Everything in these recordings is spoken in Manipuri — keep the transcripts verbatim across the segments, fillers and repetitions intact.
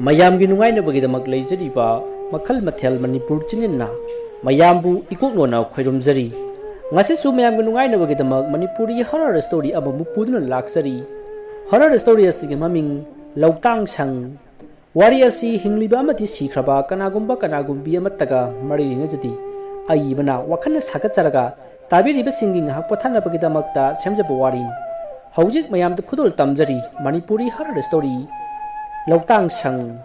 ꯃꯌꯥꯝꯒꯤ ꯅꯨꯡꯉꯥꯏꯅꯕꯒꯤꯗꯃꯛ ꯂꯩꯖꯔꯤꯕ ꯃꯈꯜ ꯃꯊꯦꯜ ꯃꯅꯤꯄꯨꯔ ꯆꯦꯅꯦꯜꯅ ꯃꯌꯥꯝꯕꯨ ꯏꯀꯣꯛꯅꯣꯅ ꯈꯣꯏꯔꯨꯝꯖꯔꯤ꯫ ꯉꯁꯤꯁꯨ ꯃꯌꯥꯝꯒꯤ ꯅꯨꯡꯉꯥꯏꯅꯕꯒꯤꯗꯃꯛ ꯃꯅꯤꯄꯨꯔꯤ ꯍꯣꯔꯔ ꯁ꯭ꯇꯣꯔꯤ ꯑꯃꯃꯨꯛ ꯄꯨꯗꯨꯅ ꯂꯥꯛꯆꯔꯤ꯫ ꯍꯣꯔꯔ ꯁ꯭ꯇꯣꯔꯤ ꯑꯁꯤꯒꯤ ꯃꯃꯤꯡ ꯂꯧꯇꯥꯡ ꯁꯪ꯫ ꯋꯥꯔꯤ ꯑꯁꯤ ꯍꯤꯡꯂꯤꯕ ꯑꯃꯗꯤ ꯁꯤꯈ꯭ꯔꯕ ꯀꯅꯥꯒꯨꯝꯕ ꯀꯅꯥꯒꯨꯝꯕꯤ ꯑꯃꯠꯇꯒ ꯃꯔꯤ ꯂꯩꯅꯖꯗꯦ꯫ ꯑꯏꯕꯅ ꯋꯥꯈꯜꯅ ꯁꯥꯒꯠꯆꯔꯒ ꯇꯥꯕꯤꯔꯤꯕꯁꯤꯡꯒꯤ ꯉꯥꯏꯍꯥꯛ ꯄꯣꯊꯥꯅꯕꯒꯤꯗꯃꯛꯇ ꯁꯦꯝꯖꯕ ꯋꯥꯔꯤꯅꯤ꯫ ꯍꯧꯖꯤꯛ ꯃꯌꯥꯝꯗ ꯈꯨꯗꯣꯜ ꯇꯝꯖꯔꯤ ꯃꯅꯤꯄꯨꯔꯤ ꯍꯣꯔꯔ ꯁ꯭ꯇꯣꯔꯤ ꯂꯧꯇꯥꯡ ꯁꯪ꯫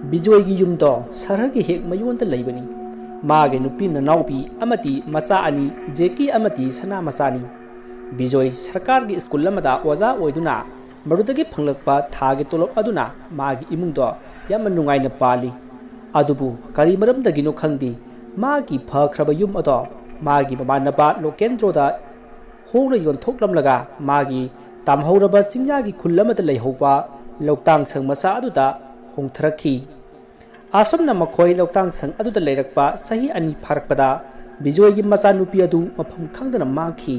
ꯕꯤꯖꯣꯏꯒꯤ ꯌꯨꯝꯗꯣ ꯁꯍꯔꯒꯤ ꯍꯦꯛ ꯃꯌꯣꯟꯗ ꯂꯩꯕꯅꯤ꯫ ꯃꯥꯒꯤ ꯅꯨꯄꯤ ꯅꯅꯥꯎꯄꯤ ꯑꯃꯗꯤ ꯃꯆꯥ ꯑꯅꯤ, ꯖꯦꯀꯤ ꯑꯃꯗꯤ ꯁꯅꯥ ꯃꯆꯥꯅꯤ꯫ ꯕꯤꯖꯣꯏ ꯁꯔꯀꯥꯔꯒꯤ ꯁ꯭ꯀꯨꯜ ꯑꯃꯗ ꯑꯣꯖꯥ ꯑꯣꯏꯗꯨꯅ ꯃꯗꯨꯗꯒꯤ ꯐꯪꯂꯛꯄ ꯊꯥꯒꯤ ꯇꯣꯂꯣꯞ ꯑꯗꯨꯅ ꯃꯥꯒꯤ ꯏꯃꯨꯡꯗꯣ ꯌꯥꯝꯅ ꯅꯨꯡꯉꯥꯏꯅ ꯄꯥꯜꯂꯤ꯫ ꯑꯗꯨꯕꯨ ꯀꯔꯤ ꯃꯔꯝꯗꯒꯤꯅꯣ ꯈꯪꯗꯦ, ꯃꯥꯒꯤ ꯐꯈ꯭ꯔꯕ ꯌꯨꯝ ꯑꯗꯣ ꯃꯥꯒꯤ ꯃꯃꯥꯟꯅꯕ ꯂꯣꯀꯦꯟꯗ꯭ꯔꯣꯗ ꯍꯣꯡꯅ ꯌꯣꯟꯊꯣꯛꯂꯝꯂꯒ ꯃꯥꯒꯤ ꯇꯝꯍꯧꯔꯕ ꯆꯤꯡꯌꯥꯒꯤ ꯈꯨꯜ ꯑꯃꯗ ꯂꯩꯍꯧꯕ ꯂꯧꯇꯥꯡ ꯁꯪ ꯃꯆꯥ ꯑꯗꯨꯗ ꯍꯣꯡꯊꯔꯛꯈꯤ꯫ ꯑꯁꯨꯝꯅ ꯃꯈꯣꯏ ꯂꯧꯇꯥꯡ ꯁꯪ ꯑꯗꯨꯗ ꯂꯩꯔꯛꯄ ꯆꯍꯤ ꯑꯅꯤ ꯐꯥꯔꯛꯄꯗ ꯕꯤꯖꯣꯏꯒꯤ ꯃꯆꯥꯅꯨꯄꯤ ꯑꯗꯨ ꯃꯐꯝ ꯈꯪꯗꯅ ꯃꯥꯡꯈꯤ꯫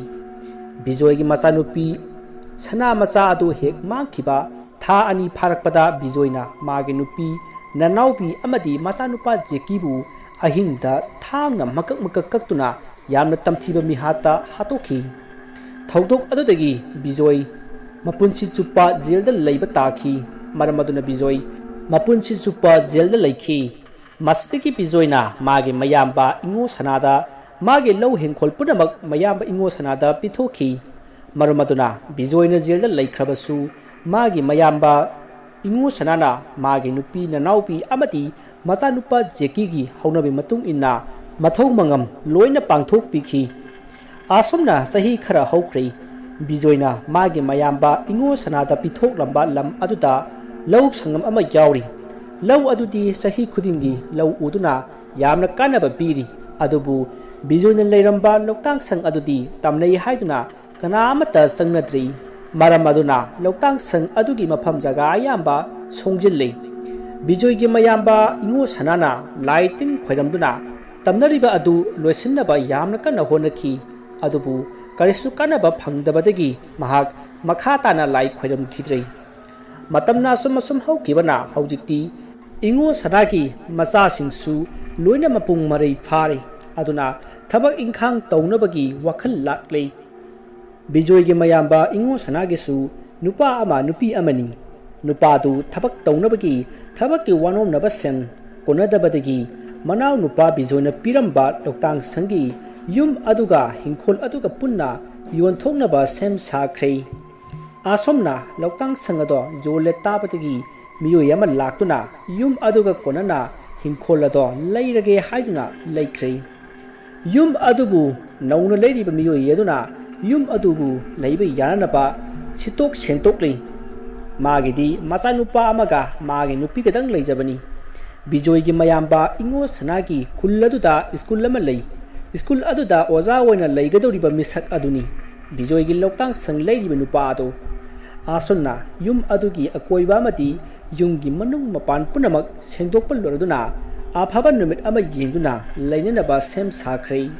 ꯕꯤꯖꯣꯏꯒꯤ ꯃꯆꯥꯅꯨꯄꯤ ꯁꯅꯥ ꯃꯆꯥ ꯑꯗꯨ ꯍꯦꯛ ꯃꯥꯡꯈꯤꯕ ꯊꯥ ꯑꯅꯤ ꯐꯥꯔꯛꯄꯗ ꯕꯤꯖꯣꯏꯅ ꯃꯥꯒꯤ ꯅꯨꯄꯤ, ꯅꯅꯥꯎꯄꯤ ꯑꯃꯗꯤ ꯃꯆꯥꯅꯨꯄꯥ ꯖꯦꯀꯤꯕꯨ ꯑꯍꯤꯡꯗ ꯊꯥꯡꯅ ꯃꯀꯛ ꯃꯀꯛ ꯀꯛꯇꯨꯅ ꯌꯥꯝꯅ ꯇꯝꯊꯤꯕ ꯃꯤꯍꯥꯠꯇ ꯍꯥꯠꯇꯣꯛꯈꯤ꯫ ꯊꯧꯗꯣꯛ ꯑꯗꯨꯗꯒꯤ ꯕꯤꯖꯣꯏ ꯃꯄꯨꯟꯁꯤ ꯆꯨꯞꯄ ꯖꯦꯜꯗ ꯂꯩꯕ ꯇꯥꯈꯤ꯫ ꯃꯔꯝ ꯑꯗꯨꯅ ꯕꯤꯖꯣꯏ ꯃꯄꯨꯟꯁꯤ ꯆꯨꯞꯄ ꯖꯦꯜꯗ ꯂꯩꯈꯤ꯫ ꯃꯁꯤꯗꯒꯤ ꯕꯤꯖꯣꯏꯅ ꯃꯥꯒꯤ ꯃꯌꯥꯝꯕ ꯏꯉꯣ ꯁꯅꯥꯗ ꯃꯥꯒꯤ ꯂꯧ ꯍꯤꯡꯈꯣꯜ ꯄꯨꯝꯅꯃꯛ ꯃꯌꯥꯝꯕ ꯏꯉꯣ ꯁꯅꯥꯗ ꯄꯤꯊꯣꯛꯈꯤ꯫ ꯃꯔꯝ ꯑꯗꯨꯅ ꯕꯤꯖꯣꯏꯅ ꯖꯦꯜꯗ ꯂꯩꯈ꯭ꯔꯕꯁꯨ, ꯃꯥꯒꯤ ꯃꯌꯥꯝꯕ ꯏꯉꯣ ꯁꯅꯥꯅ ꯃꯥꯒꯤ ꯅꯨꯄꯤ, ꯅꯅꯥꯎꯄꯤ ꯑꯃꯗꯤ ꯃꯆꯥꯅꯨꯄꯥ ꯖꯦꯀꯤꯒꯤ ꯍꯧꯅꯕꯤ ꯃꯇꯨꯡ ꯏꯟꯅ ꯃꯊꯧ ꯃꯉꯝ ꯂꯣꯏꯅ ꯄꯥꯡꯊꯣꯛꯄꯤꯈꯤ꯫ ꯑꯁꯨꯝꯅ ꯆꯍꯤ ꯈꯔ ꯍꯧꯈ꯭ꯔꯦ꯫ ꯕꯤꯖꯣꯏꯅ ꯃꯥꯒꯤ ꯃꯌꯥꯝꯕ ꯏꯉꯣ ꯁꯅꯥꯗ ꯄꯤꯊꯣꯛꯂꯝꯕ ꯂꯝ ꯑꯗꯨꯗ ꯂꯧ ꯁꯪꯒꯝ ꯑꯃ ꯌꯥꯎꯔꯤ꯫ ꯂꯧ ꯑꯗꯨꯗꯤ ꯆꯍꯤ ꯈꯨꯗꯤꯡꯒꯤ ꯂꯧ ꯎꯗꯨꯅ ꯌꯥꯝꯅ ꯀꯥꯟꯅꯕ ꯄꯤꯔꯤ꯫ ꯑꯗꯨꯕꯨ ꯕꯤꯖꯣꯏꯅ ꯂꯩꯔꯝꯕ ꯂꯧꯇꯥꯡ ꯁꯪ ꯑꯗꯨꯗꯤ ꯇꯝꯅꯩ ꯍꯥꯏꯗꯨꯅ ꯀꯅꯥ ꯑꯃꯠꯇ ꯆꯪꯅꯗ꯭ꯔꯤ꯫ ꯃꯔꯝ ꯑꯗꯨꯅ ꯂꯧꯇꯥꯡ ꯁꯪ ꯑꯗꯨꯒꯤ ꯃꯐꯝ ꯖꯒꯥ ꯑꯌꯥꯝꯕ ꯁꯣꯡꯖꯤꯜꯂꯤ꯫ ꯕꯤꯖꯣꯏꯒꯤ ꯃꯌꯥꯝꯕ ꯏꯉꯣ ꯁꯅꯥꯅ ꯂꯥꯏ ꯇꯤꯟ ꯈꯣꯏꯔꯝꯗꯨꯅ ꯇꯝꯅꯔꯤꯕ ꯑꯗꯨ ꯂꯣꯏꯁꯤꯟꯅꯕ ꯌꯥꯝꯅ ꯀꯟꯅ ꯍꯣꯠꯅꯈꯤ꯫ ꯑꯗꯨꯕꯨ ꯀꯔꯤꯁꯨ ꯀꯥꯟꯅꯕ ꯐꯪꯗꯕꯗꯒꯤ ꯃꯍꯥꯛ ꯃꯈꯥ ꯇꯥꯅ ꯂꯥꯏ ꯈꯣꯏꯔꯝꯈꯤꯗ꯭ꯔꯦ꯫ ꯃꯇꯝꯅ ꯑꯁꯨꯝ ꯑꯁꯨꯝ ꯍꯧꯈꯤꯕꯅ ꯍꯧꯖꯤꯛꯇꯤ ꯏꯉꯣ ꯁꯅꯥꯒꯤ ꯃꯆꯥꯁꯤꯡꯁꯨ ꯂꯣꯏꯅ ꯃꯄꯨꯡ ꯃꯔꯩ ꯐꯥꯔꯦ꯫ ꯑꯗꯨꯅ ꯊꯕꯛ ꯏꯪꯈꯥꯡ ꯇꯧꯅꯕꯒꯤ ꯋꯥꯈꯜ ꯂꯥꯛꯂꯦ꯫ ꯕꯤꯖꯣꯏꯒꯤ ꯃꯌꯥꯝꯕ ꯏꯉꯣ ꯁꯅꯥꯒꯤꯁꯨ ꯅꯨꯄꯥ ꯑꯃ ꯅꯨꯄꯤ ꯑꯃꯅꯤ꯫ ꯅꯨꯄꯥꯗꯨ ꯊꯕꯛ ꯇꯧꯅꯕꯒꯤ ꯊꯕꯛꯀꯤ ꯋꯥꯅꯣꯝꯅꯕ ꯁꯦꯟ ꯀꯣꯟꯅꯗꯕꯗꯒꯤ ꯃꯅꯥꯎ ꯅꯨꯄꯥ ꯕꯤꯖꯣꯏꯅ ꯄꯤꯔꯝꯕ ꯂꯧꯇꯥꯡ ꯁꯪꯒꯤ ꯌꯨꯝ ꯑꯗꯨꯒ ꯍꯤꯡꯈꯣꯜ ꯑꯗꯨꯒ ꯄꯨꯟꯅ ꯌꯣꯟꯊꯣꯛꯅꯕ ꯁꯦꯝ ꯁꯥꯈ꯭ꯔꯦ꯫ ꯑꯁꯣꯝꯅ ꯂꯧꯇꯥꯡ ꯁꯪ ꯑꯗꯣ ꯌꯣꯜꯂꯦ ꯇꯥꯕꯗꯒꯤ ꯃꯤꯑꯣꯏ ꯑꯃ ꯂꯥꯛꯇꯨꯅ ꯌꯨꯝ ꯑꯗꯨꯒ ꯀꯣꯟꯅꯅ ꯍꯤꯡꯈꯣꯜ ꯑꯗꯣ ꯂꯩꯔꯒꯦ ꯍꯥꯏꯗꯨꯅ ꯂꯩꯈ꯭ꯔꯦ꯫ ꯌꯨꯝ ꯑꯗꯨꯕꯨ ꯅꯧꯅ ꯂꯩꯔꯤꯕ ꯃꯤꯑꯣꯏ ꯑꯗꯨꯅ ꯌꯨꯝ ꯑꯗꯨꯕꯨ ꯂꯩꯕ ꯌꯥꯅꯅꯕ ꯁꯤꯠꯇꯣꯛ ꯁꯦꯡꯇꯣꯛꯂꯤ꯫ ꯃꯥꯒꯤꯗꯤ ꯃꯆꯥꯅꯨꯄꯥ ꯑꯃꯒ ꯃꯥꯒꯤ ꯅꯨꯄꯤꯒꯗꯪ ꯂꯩꯖꯕꯅꯤ꯫ ꯕꯤꯖꯣꯏꯒꯤ ꯃꯌꯥꯝꯕ ꯏꯉꯣ ꯁꯅꯥꯒꯤ ꯈꯨꯜ ꯑꯗꯨꯗ ꯁ꯭ꯀꯨꯜ ꯑꯃ ꯂꯩ꯫ ꯁ꯭ꯀꯨꯜ ꯑꯗꯨꯗ ꯑꯣꯖꯥ ꯑꯣꯏꯅ ꯂꯩꯒꯗꯧꯔꯤꯕ ꯃꯤꯁꯛ ꯑꯗꯨꯅꯤ ꯕꯤꯖꯣꯏꯒꯤ ꯂꯧꯇꯥꯡ ꯁꯪ ꯂꯩꯔꯤꯕ ꯅꯨꯄꯥ ꯑꯗꯨ꯫ ꯑꯁꯨꯝꯅ ꯌꯨꯝ ꯑꯗꯨꯒꯤ ꯑꯀꯣꯏꯕ ꯑꯃꯗꯤ ꯌꯨꯝꯒꯤ ꯃꯅꯨꯡ ꯃꯄꯥꯟ ꯄꯨꯝꯅꯃꯛ ꯁꯦꯡꯗꯣꯛꯄ ꯂꯣꯏꯔꯗꯨꯅ ꯑꯐꯕ ꯅꯨꯃꯤꯠ ꯑꯃ ꯌꯦꯡꯗꯨꯅ ꯂꯩꯅꯅꯕ ꯁꯦꯝ ꯁꯥꯈ꯭ꯔꯦ꯫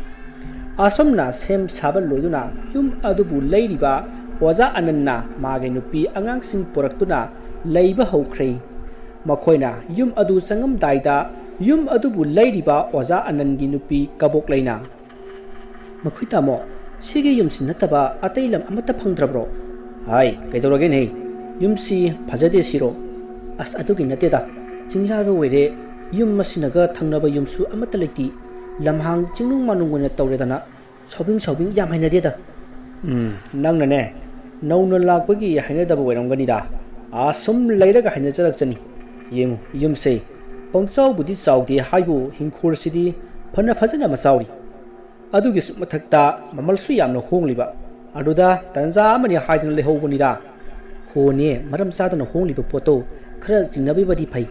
ꯑꯁꯨꯝꯅ ꯁꯦꯝ ꯁꯥꯕ ꯂꯣꯏꯗꯨꯅ ꯌꯨꯝ ꯑꯗꯨꯕꯨ ꯂꯩꯔꯤꯕ ꯑꯣꯖꯥ ꯑꯅꯟꯅ ꯃꯥꯒꯤ ꯅꯨꯄꯤ ꯑꯉꯥꯡꯁꯤꯡ ꯄꯨꯔꯛꯇꯨꯅ ꯂꯩꯕ ꯍꯧꯈ꯭ꯔꯦ꯫ ꯃꯈꯣꯏꯅ ꯌꯨꯝ ꯑꯗꯨ ꯆꯪꯉꯝꯗꯥꯏꯗ ꯌꯨꯝ ꯑꯗꯨꯕꯨ ꯂꯩꯔꯤꯕ ꯑꯣꯖꯥ ꯑꯅꯟꯒꯤ ꯅꯨꯄꯤ ꯀꯕꯣꯛꯂꯩꯅ, "ꯃꯈꯣꯏ ꯇꯥꯃꯣ, ꯁꯤꯒꯤ ꯌꯨꯝꯁꯤ ꯅꯠꯇꯕ ꯑꯇꯩ ꯂꯝ ꯑꯃꯠꯇ ꯐꯪꯗ꯭ꯔꯕ꯭ꯔꯣ?" "ꯍꯥꯏ, ꯀꯩꯗꯧꯔꯒꯦꯅꯦ? ꯌꯨꯝꯁꯤ ꯐꯖꯗꯦ ꯁꯤꯔꯣ?" "ꯑꯁ, ꯑꯗꯨꯒꯤ ꯅꯠꯇꯦꯗ꯫ ꯆꯤꯡꯌꯥꯒ ꯑꯣꯏꯔꯦ, ꯌꯨꯝ ꯑꯁꯤꯅꯒ ꯊꯪꯅꯕ ꯌꯨꯝꯁꯨ ꯑꯃꯠꯇ ꯂꯩꯇꯦ꯫ ꯂꯝꯍꯥꯡ ꯆꯤꯡꯅꯨꯡ ꯃꯥꯅꯨꯡ ꯑꯣꯏꯅ ꯇꯧꯔꯦꯗꯅ꯫ ꯁꯥꯎꯕꯤꯡ ꯁꯥꯎꯕꯤꯡ ꯌꯥꯝ ꯍꯩꯅꯗꯦꯗ꯫" "ꯎꯝ, ꯅꯪꯅꯅꯦ, ꯅꯧꯅ ꯂꯥꯛꯄꯒꯤ ꯍꯩꯅꯗꯕ ꯑꯣꯏꯔꯝꯒꯅꯤꯗ꯫ ꯑꯥ, ꯁꯨꯝ ꯂꯩꯔꯒ ꯍꯩꯅꯖꯔꯛꯆꯅꯤ꯫ ꯌꯦꯡꯉꯨ, ꯌꯨꯝꯁꯦ ꯄꯪꯆꯥꯎꯕꯨꯗꯤ ꯆꯥꯎꯗꯦ ꯍꯥꯏꯕꯨ ꯍꯤꯡꯈꯣꯜꯁꯤꯗꯤ ꯐꯅ ꯐꯖꯅ ꯑꯃ ꯆꯥꯎꯔꯤ꯫ ꯑꯗꯨꯒꯤꯁꯨ ꯃꯊꯛꯇ ꯃꯃꯜꯁꯨ ꯌꯥꯝꯅ ꯍꯣꯡꯂꯤꯕ꯫ ꯑꯗꯨꯗ ꯇꯟꯖꯥ ꯑꯃꯅꯤ ꯍꯥꯏꯗꯨꯅ ꯂꯩꯍꯧꯕꯅꯤꯗ꯫" "ꯍꯣꯅꯦ, ꯃꯔꯝ ꯆꯥꯗꯅ ꯍꯣꯡꯂꯤꯕ ꯄꯣꯠꯇꯣ ꯈꯔ ꯆꯤꯡꯅꯕꯤꯕꯗꯤ ꯐꯩ꯫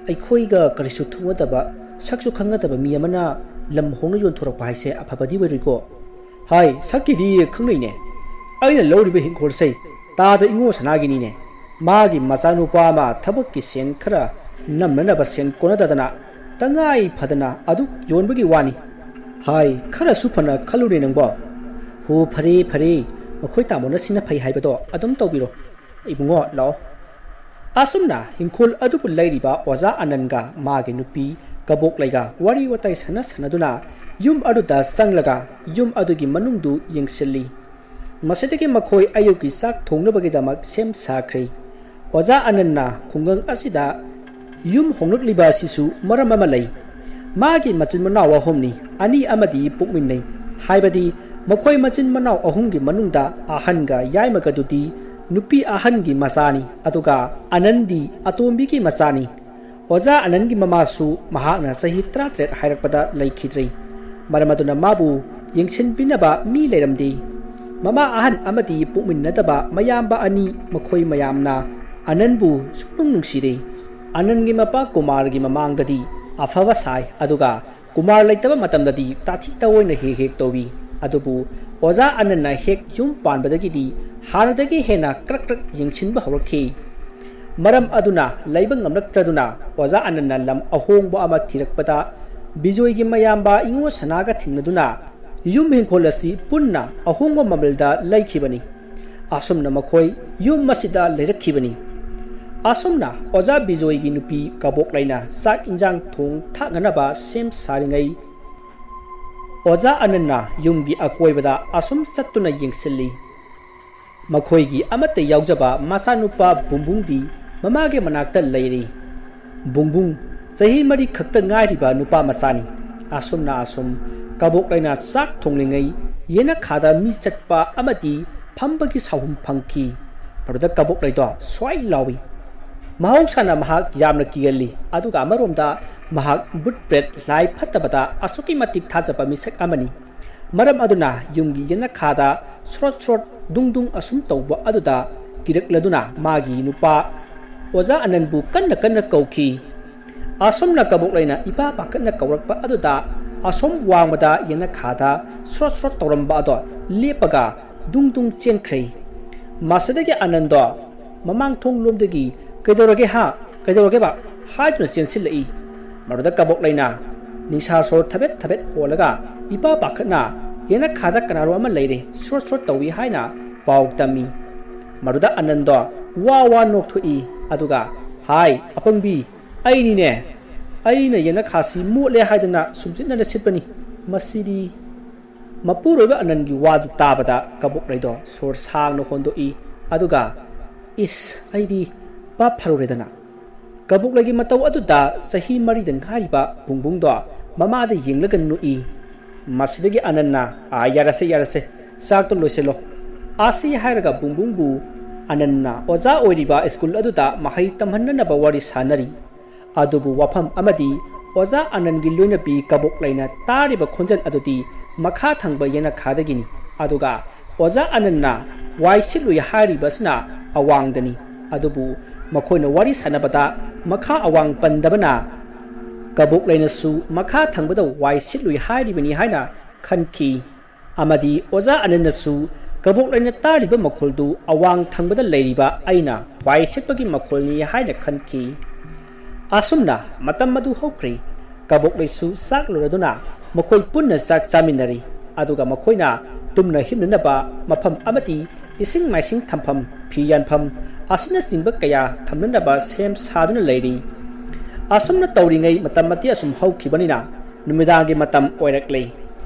ꯑꯩꯈꯣꯏꯒ ꯀꯔꯤꯁꯨ ꯊꯣꯛꯅꯗꯕ, ꯁꯛꯁꯨ ꯈꯪꯅꯗꯕ ꯃꯤ ꯑꯃꯅ ꯂꯝ ꯍꯣꯡꯅ ꯌꯣꯟꯊꯣꯔꯛꯄ ꯍꯥꯏꯁꯦ ꯑꯐꯕꯗꯤ ꯑꯣꯏꯔꯣꯏꯀꯣ?" "ꯍꯥꯏ, ꯁꯛꯀꯤꯗꯤ ꯈꯪꯅꯩꯅꯦ꯫ ꯑꯩꯅ ꯂꯧꯔꯤꯕ ꯍꯤꯡꯈꯣꯜꯁꯦ ꯇꯥꯗ ꯏꯉꯣ ꯁꯅꯥꯒꯤꯅꯤꯅꯦ꯫ ꯃꯥꯒꯤ ꯃꯆꯥꯅꯨꯄꯥ ꯑꯃ ꯊꯕꯛꯀꯤ ꯁꯦꯟ ꯈꯔ ꯅꯝꯅꯅꯕ ꯁꯦꯟ ꯀꯣꯟꯅꯗꯗꯅ ꯇꯉꯥꯏ ꯐꯗꯅ ꯑꯗꯨ ꯌꯣꯟꯕꯒꯤ ꯋꯥꯅꯤ꯫" "ꯍꯥꯏ, ꯈꯔꯁꯨ ꯐꯅ ꯈꯜꯂꯨꯅꯦ ꯅꯪꯕꯣ꯫" "ꯍꯣ, ꯐꯔꯦ, ꯐꯔꯦ꯫ ꯃꯈꯣꯏ ꯇꯥꯃꯣꯅ ꯁꯤꯅ ꯐꯩ ꯍꯥꯏꯕꯗꯣ ꯑꯗꯨꯝ ꯇꯧꯕꯤꯔꯣ꯫ ꯏꯕꯨꯡꯉꯣ, ꯂꯥꯛꯑꯣ꯫ ꯑꯁꯨꯝꯅ ꯏꯪꯈꯣꯜ ꯑꯗꯨꯕꯨ ꯂꯩꯔꯤꯕ ꯑꯣꯖꯥ ꯑꯅꯟꯒ ꯃꯥꯒꯤ ꯅꯨꯄꯤ ꯀꯕꯣꯛꯂꯩꯒ ꯋꯥꯔꯤ ꯋꯥꯇꯥꯏ ꯁꯥꯟꯅ ꯁꯥꯟꯅꯗꯨꯅ ꯌꯨꯝ ꯑꯗꯨꯗ ꯆꯪꯂꯒ ꯌꯨꯝ ꯑꯗꯨꯒꯤ ꯃꯅꯨꯡꯗꯨ ꯌꯦꯡꯁꯤꯜꯂꯤ꯫ ꯃꯁꯤꯗꯒꯤ ꯃꯈꯣꯏ ꯑꯌꯨꯛꯀꯤ ꯆꯥꯛ ꯊꯣꯡꯅꯕꯒꯤꯗꯃꯛ ꯁꯦꯝ ꯁꯥꯈ꯭ꯔꯦ꯫ ꯑꯣꯖꯥ ꯑꯅꯟꯅ ꯈꯨꯡꯒꯪ ꯑꯁꯤꯗ ꯌꯨꯝ ꯍꯣꯡꯂꯛꯂꯤꯕ ꯑꯁꯤꯁꯨ ꯃꯔꯝ ꯑꯃ ꯂꯩ꯫ ꯃꯥꯒꯤ ꯃꯆꯤꯟ ꯃꯅꯥꯎ ꯑꯍꯨꯝꯅꯤ, ꯑꯅꯤ ꯑꯃꯗꯤ ꯄꯣꯛꯃꯤꯟꯅꯩ꯫ ꯍꯥꯏꯕꯗꯤ ꯃꯈꯣꯏ ꯃꯆꯤꯟ ꯃꯅꯥꯎ ꯑꯍꯨꯝꯒꯤ ꯃꯅꯨꯡꯗ ꯑꯍꯟꯒ ꯌꯥꯏꯃꯒꯗꯨꯗꯤ ꯅꯨꯄꯤ ꯑꯍꯟꯒꯤ ꯃꯆꯥꯅꯤ, ꯑꯗꯨꯒ ꯑꯅꯟꯗꯤ ꯑꯇꯣꯝꯕꯤꯒꯤ ꯃꯆꯥꯅꯤ꯫ ꯑꯣꯖꯥ ꯑꯅꯟꯒꯤ ꯃꯃꯥꯁꯨ ꯃꯍꯥꯛꯅ ꯆꯍꯤ ꯇꯔꯥꯇꯔꯦꯠ ꯍꯥꯏꯔꯛꯄꯗ ꯂꯩꯈꯤꯗ꯭ꯔꯦ꯫ ꯃꯔꯝ ꯑꯗꯨꯅ ꯃꯥꯕꯨ ꯌꯦꯡꯁꯤꯟꯕꯤꯅꯕ ꯃꯤ ꯂꯩꯔꯝꯗꯦ꯫ ꯃꯃꯥ ꯑꯍꯟ ꯑꯃꯗꯤ ꯄꯣꯛꯃꯤꯟꯅꯗꯕ ꯃꯌꯥꯝꯕ ꯑꯅꯤ, ꯃꯈꯣꯏ ꯃꯌꯥꯝꯅ ꯑꯅꯟꯕꯨ ꯁꯨꯡꯅꯨꯡ ꯅꯨꯡꯁꯤꯔꯦ꯫ ꯑꯅꯟꯒꯤ ꯃꯄꯥ ꯀꯨꯃꯥꯔꯒꯤ ꯃꯃꯥꯡꯗꯗꯤ ꯑꯐꯕ ꯁꯥꯏ, ꯑꯗꯨꯒ ꯀꯨꯃꯥꯔ ꯂꯩꯇꯕ ꯃꯇꯝꯗꯗꯤ ꯇꯥꯊꯤ ꯇꯥꯑꯣꯏꯅ ꯍꯦꯛ ꯍꯦꯛ ꯇꯧꯏ꯫ ꯑꯗꯨꯕꯨ ꯑꯣꯖꯥ ꯑꯅꯟꯅ ꯍꯦꯛ ꯌꯨꯝ ꯄꯥꯟꯕꯗꯒꯤꯗꯤ ꯍꯥꯟꯅꯗꯒꯤ ꯍꯦꯟꯅ ꯀ꯭ꯔꯛ ꯀ꯭ꯔꯛ ꯌꯦꯡꯁꯤꯟꯕ ꯍꯧꯔꯛꯈꯤ꯫ ꯃꯔꯝ ꯑꯗꯨꯅ ꯂꯩꯕ ꯉꯝꯂꯛꯇ꯭ꯔꯗꯨꯅ ꯑꯣꯖꯥ ꯑꯅꯟꯅ ꯂꯝ ꯑꯍꯣꯡꯕ ꯑꯃ ꯊꯤꯔꯛꯄꯗ ꯕꯤꯖꯣꯏꯒꯤ ꯃꯌꯥꯝꯕ ꯏꯉꯣ ꯁꯅꯥꯒ ꯊꯦꯡꯅꯗꯨꯅ ꯌꯨꯝ ꯍꯤꯡꯈꯣꯜ ꯑꯁꯤ ꯄꯨꯟꯅ ꯑꯍꯣꯡꯕ ꯃꯃꯜꯗ ꯂꯩꯈꯤꯕꯅꯤ꯫ ꯑꯁꯨꯝꯅ ꯃꯈꯣꯏ ꯌꯨꯝ ꯑꯁꯤꯗ ꯂꯩꯔꯛꯈꯤꯕꯅꯤ꯫ ꯑꯁꯨꯝꯅ ꯑꯣꯖꯥ ꯕꯤꯖꯣꯏꯒꯤ ꯅꯨꯄꯤ ꯀꯕꯣꯛꯂꯩꯅ ꯆꯥꯛ ꯏꯟꯖꯥꯡ ꯊꯣꯡ ꯊꯥꯛꯅꯅꯕ ꯁꯦꯝ ꯁꯥꯔꯤꯉꯩ, ꯑꯣꯖꯥ ꯑꯅꯟꯅ ꯌꯨꯝꯒꯤ ꯑꯀꯣꯏꯕꯗ ꯑꯁꯨꯝ ꯆꯠꯇꯨꯅ ꯌꯦꯡꯁꯤꯜꯂꯤ꯫ ꯃꯈꯣꯏꯒꯤ ꯑꯃꯠꯇ ꯌꯥꯎꯖꯕ ꯃꯆꯥꯅꯨꯄꯥ ꯕꯨꯡꯕꯨꯡꯗꯤ ꯃꯃꯥꯒꯤ ꯃꯅꯥꯛꯇ ꯂꯩꯔꯤ꯫ ꯕꯨꯡꯕꯨꯡ ꯆꯍꯤ ꯃꯔꯤ ꯈꯛꯇ ꯉꯥꯏꯔꯤꯕ ꯅꯨꯄꯥ ꯃꯆꯥꯅꯤ꯫ ꯑꯁꯨꯝꯅ ꯑꯁꯨꯝ ꯀꯕꯣꯛꯂꯩꯅ ꯆꯥꯛ ꯊꯣꯡꯂꯤꯉꯩ ꯌꯦꯅꯈꯥꯗ ꯃꯤ ꯆꯠꯄ ꯑꯃꯗꯤ ꯐꯝꯕꯒꯤ ꯁꯥꯎꯍꯨꯝ ꯐꯪꯈꯤ꯫ ꯃꯗꯨꯗ ꯀꯕꯣꯛꯂꯩꯗꯣ ꯁ꯭ꯋꯥꯏ ꯂꯥꯎꯏ꯫ ꯃꯍꯧꯁꯥꯅ ꯃꯍꯥꯛ ꯌꯥꯝꯅ ꯀꯤꯒꯜꯂꯤ, ꯑꯗꯨꯒ ꯑꯃꯔꯣꯝꯗ ꯃꯍꯥꯛ ꯕꯨꯠ ꯄ꯭ꯔꯦꯠ ꯂꯥꯏ ꯐꯠꯇꯕꯗ ꯑꯁꯨꯛꯀꯤ ꯃꯇꯤꯛ ꯊꯥꯖꯕ ꯃꯤꯁꯛ ꯑꯃꯅꯤ꯫ ꯃꯔꯝ ꯑꯗꯨꯅ ꯌꯨꯝꯒꯤ ꯌꯦꯅꯈꯥꯗ ꯁ꯭ꯔꯣꯠ ꯁ꯭ꯔꯣꯠ ꯗꯨꯡ ꯗꯨꯡ ꯑꯁꯨꯝ ꯇꯧꯕ ꯑꯗꯨꯗ ꯀꯤꯔꯛꯂꯗꯨꯅ ꯃꯥꯒꯤ ꯅꯨꯄꯥ ꯑꯣꯖꯥ ꯑꯅꯟꯕꯨ ꯀꯟꯅ ꯀꯟꯅ ꯀꯧꯈꯤ꯫ ꯑꯁꯨꯝꯅ ꯀꯕꯣꯛꯂꯩꯅ ꯏꯄꯥ ꯄꯥꯈꯠꯅ ꯀꯧꯔꯛꯄ ꯑꯗꯨꯗ ꯑꯁꯣꯝ ꯋꯥꯡꯃꯗ ꯌꯦꯅꯈꯥꯗ ꯁ꯭ꯔꯣꯠ ꯁ꯭ꯔꯣꯠ ꯇꯧꯔꯝꯕ ꯑꯗꯣ ꯂꯦꯞꯄꯒ ꯗꯨꯡ ꯗꯨꯡ ꯆꯦꯟꯈ꯭ꯔꯦ꯫ ꯃꯁꯤꯗꯒꯤ ꯑꯅꯟꯗꯣ ꯃꯃꯥꯡ ꯊꯣꯡ ꯂꯣꯝꯗꯒꯤ "ꯀꯩꯗꯧꯔꯒꯦ ꯍꯥ? ꯀꯩꯗꯧꯔꯒꯦꯕ?" ꯍꯥꯏꯗꯨꯅ ꯆꯦꯟꯁꯤꯜꯂꯛꯏ꯫ ꯃꯗꯨꯗ ꯀꯕꯣꯛꯂꯩꯅ ꯅꯤꯡꯁꯥ ꯁꯣꯔ ꯊꯕꯦꯠ ꯊꯕꯦꯠ ꯍꯣꯜꯂꯒ ꯏꯄꯥ ꯄꯥꯈꯠꯅ "ꯌꯦꯅꯈꯥꯗ ꯀꯅꯥꯅꯣ ꯑꯃ ꯂꯩꯔꯦ, ꯁ꯭ꯔꯣꯠ ꯁ꯭ꯔꯣꯠ ꯇꯧꯏ" ꯍꯥꯏꯅ ꯄꯥꯎ ꯇꯝꯃꯤ꯫ ꯃꯗꯨꯗ ꯑꯅꯟꯗꯣ ꯋꯥ ꯋꯥ ꯅꯣꯛꯊꯣꯛꯏ꯫ ꯑꯗꯨꯒ, "ꯍꯥꯏ, ꯑꯄꯪꯕꯤ, ꯑꯩꯅꯤꯅꯦ꯫ ꯑꯩꯅ ꯌꯦꯅꯈꯥꯁꯤ ꯃꯣꯠꯂꯦ ꯍꯥꯏꯗꯅ ꯁꯨꯝꯖꯤꯠꯅꯅ ꯁꯤꯠꯄꯅꯤ꯫ ꯃꯁꯤꯗꯤ"꯫ ꯃꯄꯨꯔꯣꯏꯕ ꯑꯅꯟꯒꯤ ꯋꯥꯗꯨ ꯇꯥꯕꯗ ꯀꯕꯣꯛꯂꯩꯗꯣ ꯁꯣꯔ ꯁꯥꯡꯅ ꯍꯣꯟꯗꯣꯛꯏ꯫ ꯑꯗꯨꯒ, "ꯏꯁ, ꯑꯩꯗꯤ ꯚꯥꯞ ꯐꯔꯨꯔꯦꯗꯅ"꯫ ꯀꯕꯣꯛꯂꯩꯒꯤ ꯃꯇꯧ ꯑꯗꯨꯗ ꯆꯍꯤ ꯃꯔꯤꯗ ꯉꯥꯏꯔꯤꯕ ꯕꯨꯡꯕꯨꯡꯗꯣ ꯃꯃꯥꯗ ꯌꯦꯡꯂꯒ ꯅꯣꯛꯏ꯫ ꯃꯁꯤꯗꯒꯤ ꯑꯅꯟꯅ, "ꯑꯥ, ꯌꯥꯔꯁꯦ, ꯌꯥꯔꯁꯦ, ꯆꯥꯛꯇꯣ ꯂꯣꯏꯁꯤꯜꯂꯣ"꯫ ꯑꯥꯁꯤ ꯍꯥꯏꯔꯒ ꯕꯨꯡꯕꯨꯡꯕꯨ ꯑꯅꯟꯅ ꯑꯣꯖꯥ ꯑꯣꯏꯔꯤꯕ ꯁ꯭ꯀꯨꯜ ꯑꯗꯨꯗ ꯃꯍꯩ ꯇꯝꯍꯟꯅꯅꯕ ꯋꯥꯔꯤ ꯁꯥꯅꯔꯤ꯫ ꯑꯗꯨꯕꯨ ꯋꯥꯐꯝ ꯑꯃꯗꯤ ꯑꯣꯖꯥ ꯑꯅꯟꯒꯤ ꯂꯣꯏꯅꯕꯤ ꯀꯕꯣꯛꯂꯩꯅ ꯇꯥꯔꯤꯕ ꯈꯣꯟꯖꯦꯜ ꯑꯗꯨꯗꯤ ꯃꯈꯥ ꯊꯪꯕ ꯌꯦꯅꯈꯥꯗꯒꯤꯅꯤ꯫ ꯑꯗꯨꯒ ꯑꯣꯖꯥ ꯑꯅꯟꯅ ꯋꯥꯏ ꯁꯤꯠꯂꯨꯏ ꯍꯥꯏꯔꯤꯕꯁꯤꯅ ꯑꯋꯥꯡꯗꯅꯤ꯫ ꯑꯗꯨꯕꯨ ꯃꯈꯣꯏꯅ ꯋꯥꯔꯤ ꯁꯥꯟꯅꯕꯗ ꯃꯈꯥ ꯑꯋꯥꯡ ꯄꯟꯗꯕꯅ ꯀꯕꯣꯛꯂꯩꯅꯁꯨ ꯃꯈꯥ ꯊꯪꯕꯗ ꯋꯥꯏ ꯁꯤꯠꯂꯨꯏ ꯍꯥꯏꯔꯤꯕꯅꯤ ꯍꯥꯏꯅ ꯈꯟꯈꯤ꯫ ꯑꯃꯗꯤ ꯑꯣꯖꯥ ꯑꯅꯟꯅꯁꯨ ꯀꯕꯣꯛꯂꯩꯅ ꯇꯥꯔꯤꯕ ꯃꯈꯣꯜꯗꯨ ꯑꯋꯥꯡ ꯊꯪꯕꯗ ꯂꯩꯔꯤꯕ ꯑꯩꯅ ꯋꯥꯏ ꯁꯤꯠꯄꯒꯤ ꯃꯈꯣꯜꯅꯤ ꯍꯥꯏꯅ ꯈꯟꯈꯤ꯫ ꯑꯁꯨꯝꯅ ꯃꯇꯝ ꯑꯗꯨ ꯍꯧꯈ꯭ꯔꯦ꯫ ꯀꯕꯣꯛꯂꯩꯁꯨ ꯆꯥꯛ ꯂꯣꯏꯔꯗꯨꯅ ꯃꯈꯣꯏ ꯄꯨꯟꯅ ꯆꯥꯛ ꯆꯥꯃꯤꯟꯅꯔꯤ꯫ ꯑꯗꯨꯒ ꯃꯈꯣꯏꯅ ꯇꯨꯝꯅ ꯍꯤꯞꯅꯅꯕ ꯃꯐꯝ ꯑꯃꯗꯤ ꯏꯁꯤꯡ ꯃꯥꯏꯁꯤꯡ ꯊꯝꯐꯝ, ꯐꯤ ꯌꯥꯟꯐꯝ ꯑꯁꯤꯅꯆꯤꯡꯕ ꯀꯌꯥ ꯊꯝꯅꯅꯕ ꯁꯦꯝ ꯁꯥꯗꯨꯅ ꯂꯩꯔꯤ꯫ ꯑꯁꯨꯝꯅ ꯇꯧꯔꯤꯉꯩ ꯃꯇꯝ ꯑꯇꯦꯛ ꯑꯁꯨꯝ ꯍꯧꯈꯤꯕꯅꯤꯅ ꯅꯨꯃꯤꯗꯥꯡꯒꯤ ꯃꯇꯝ ꯑꯣꯏꯔꯛꯂꯦ꯫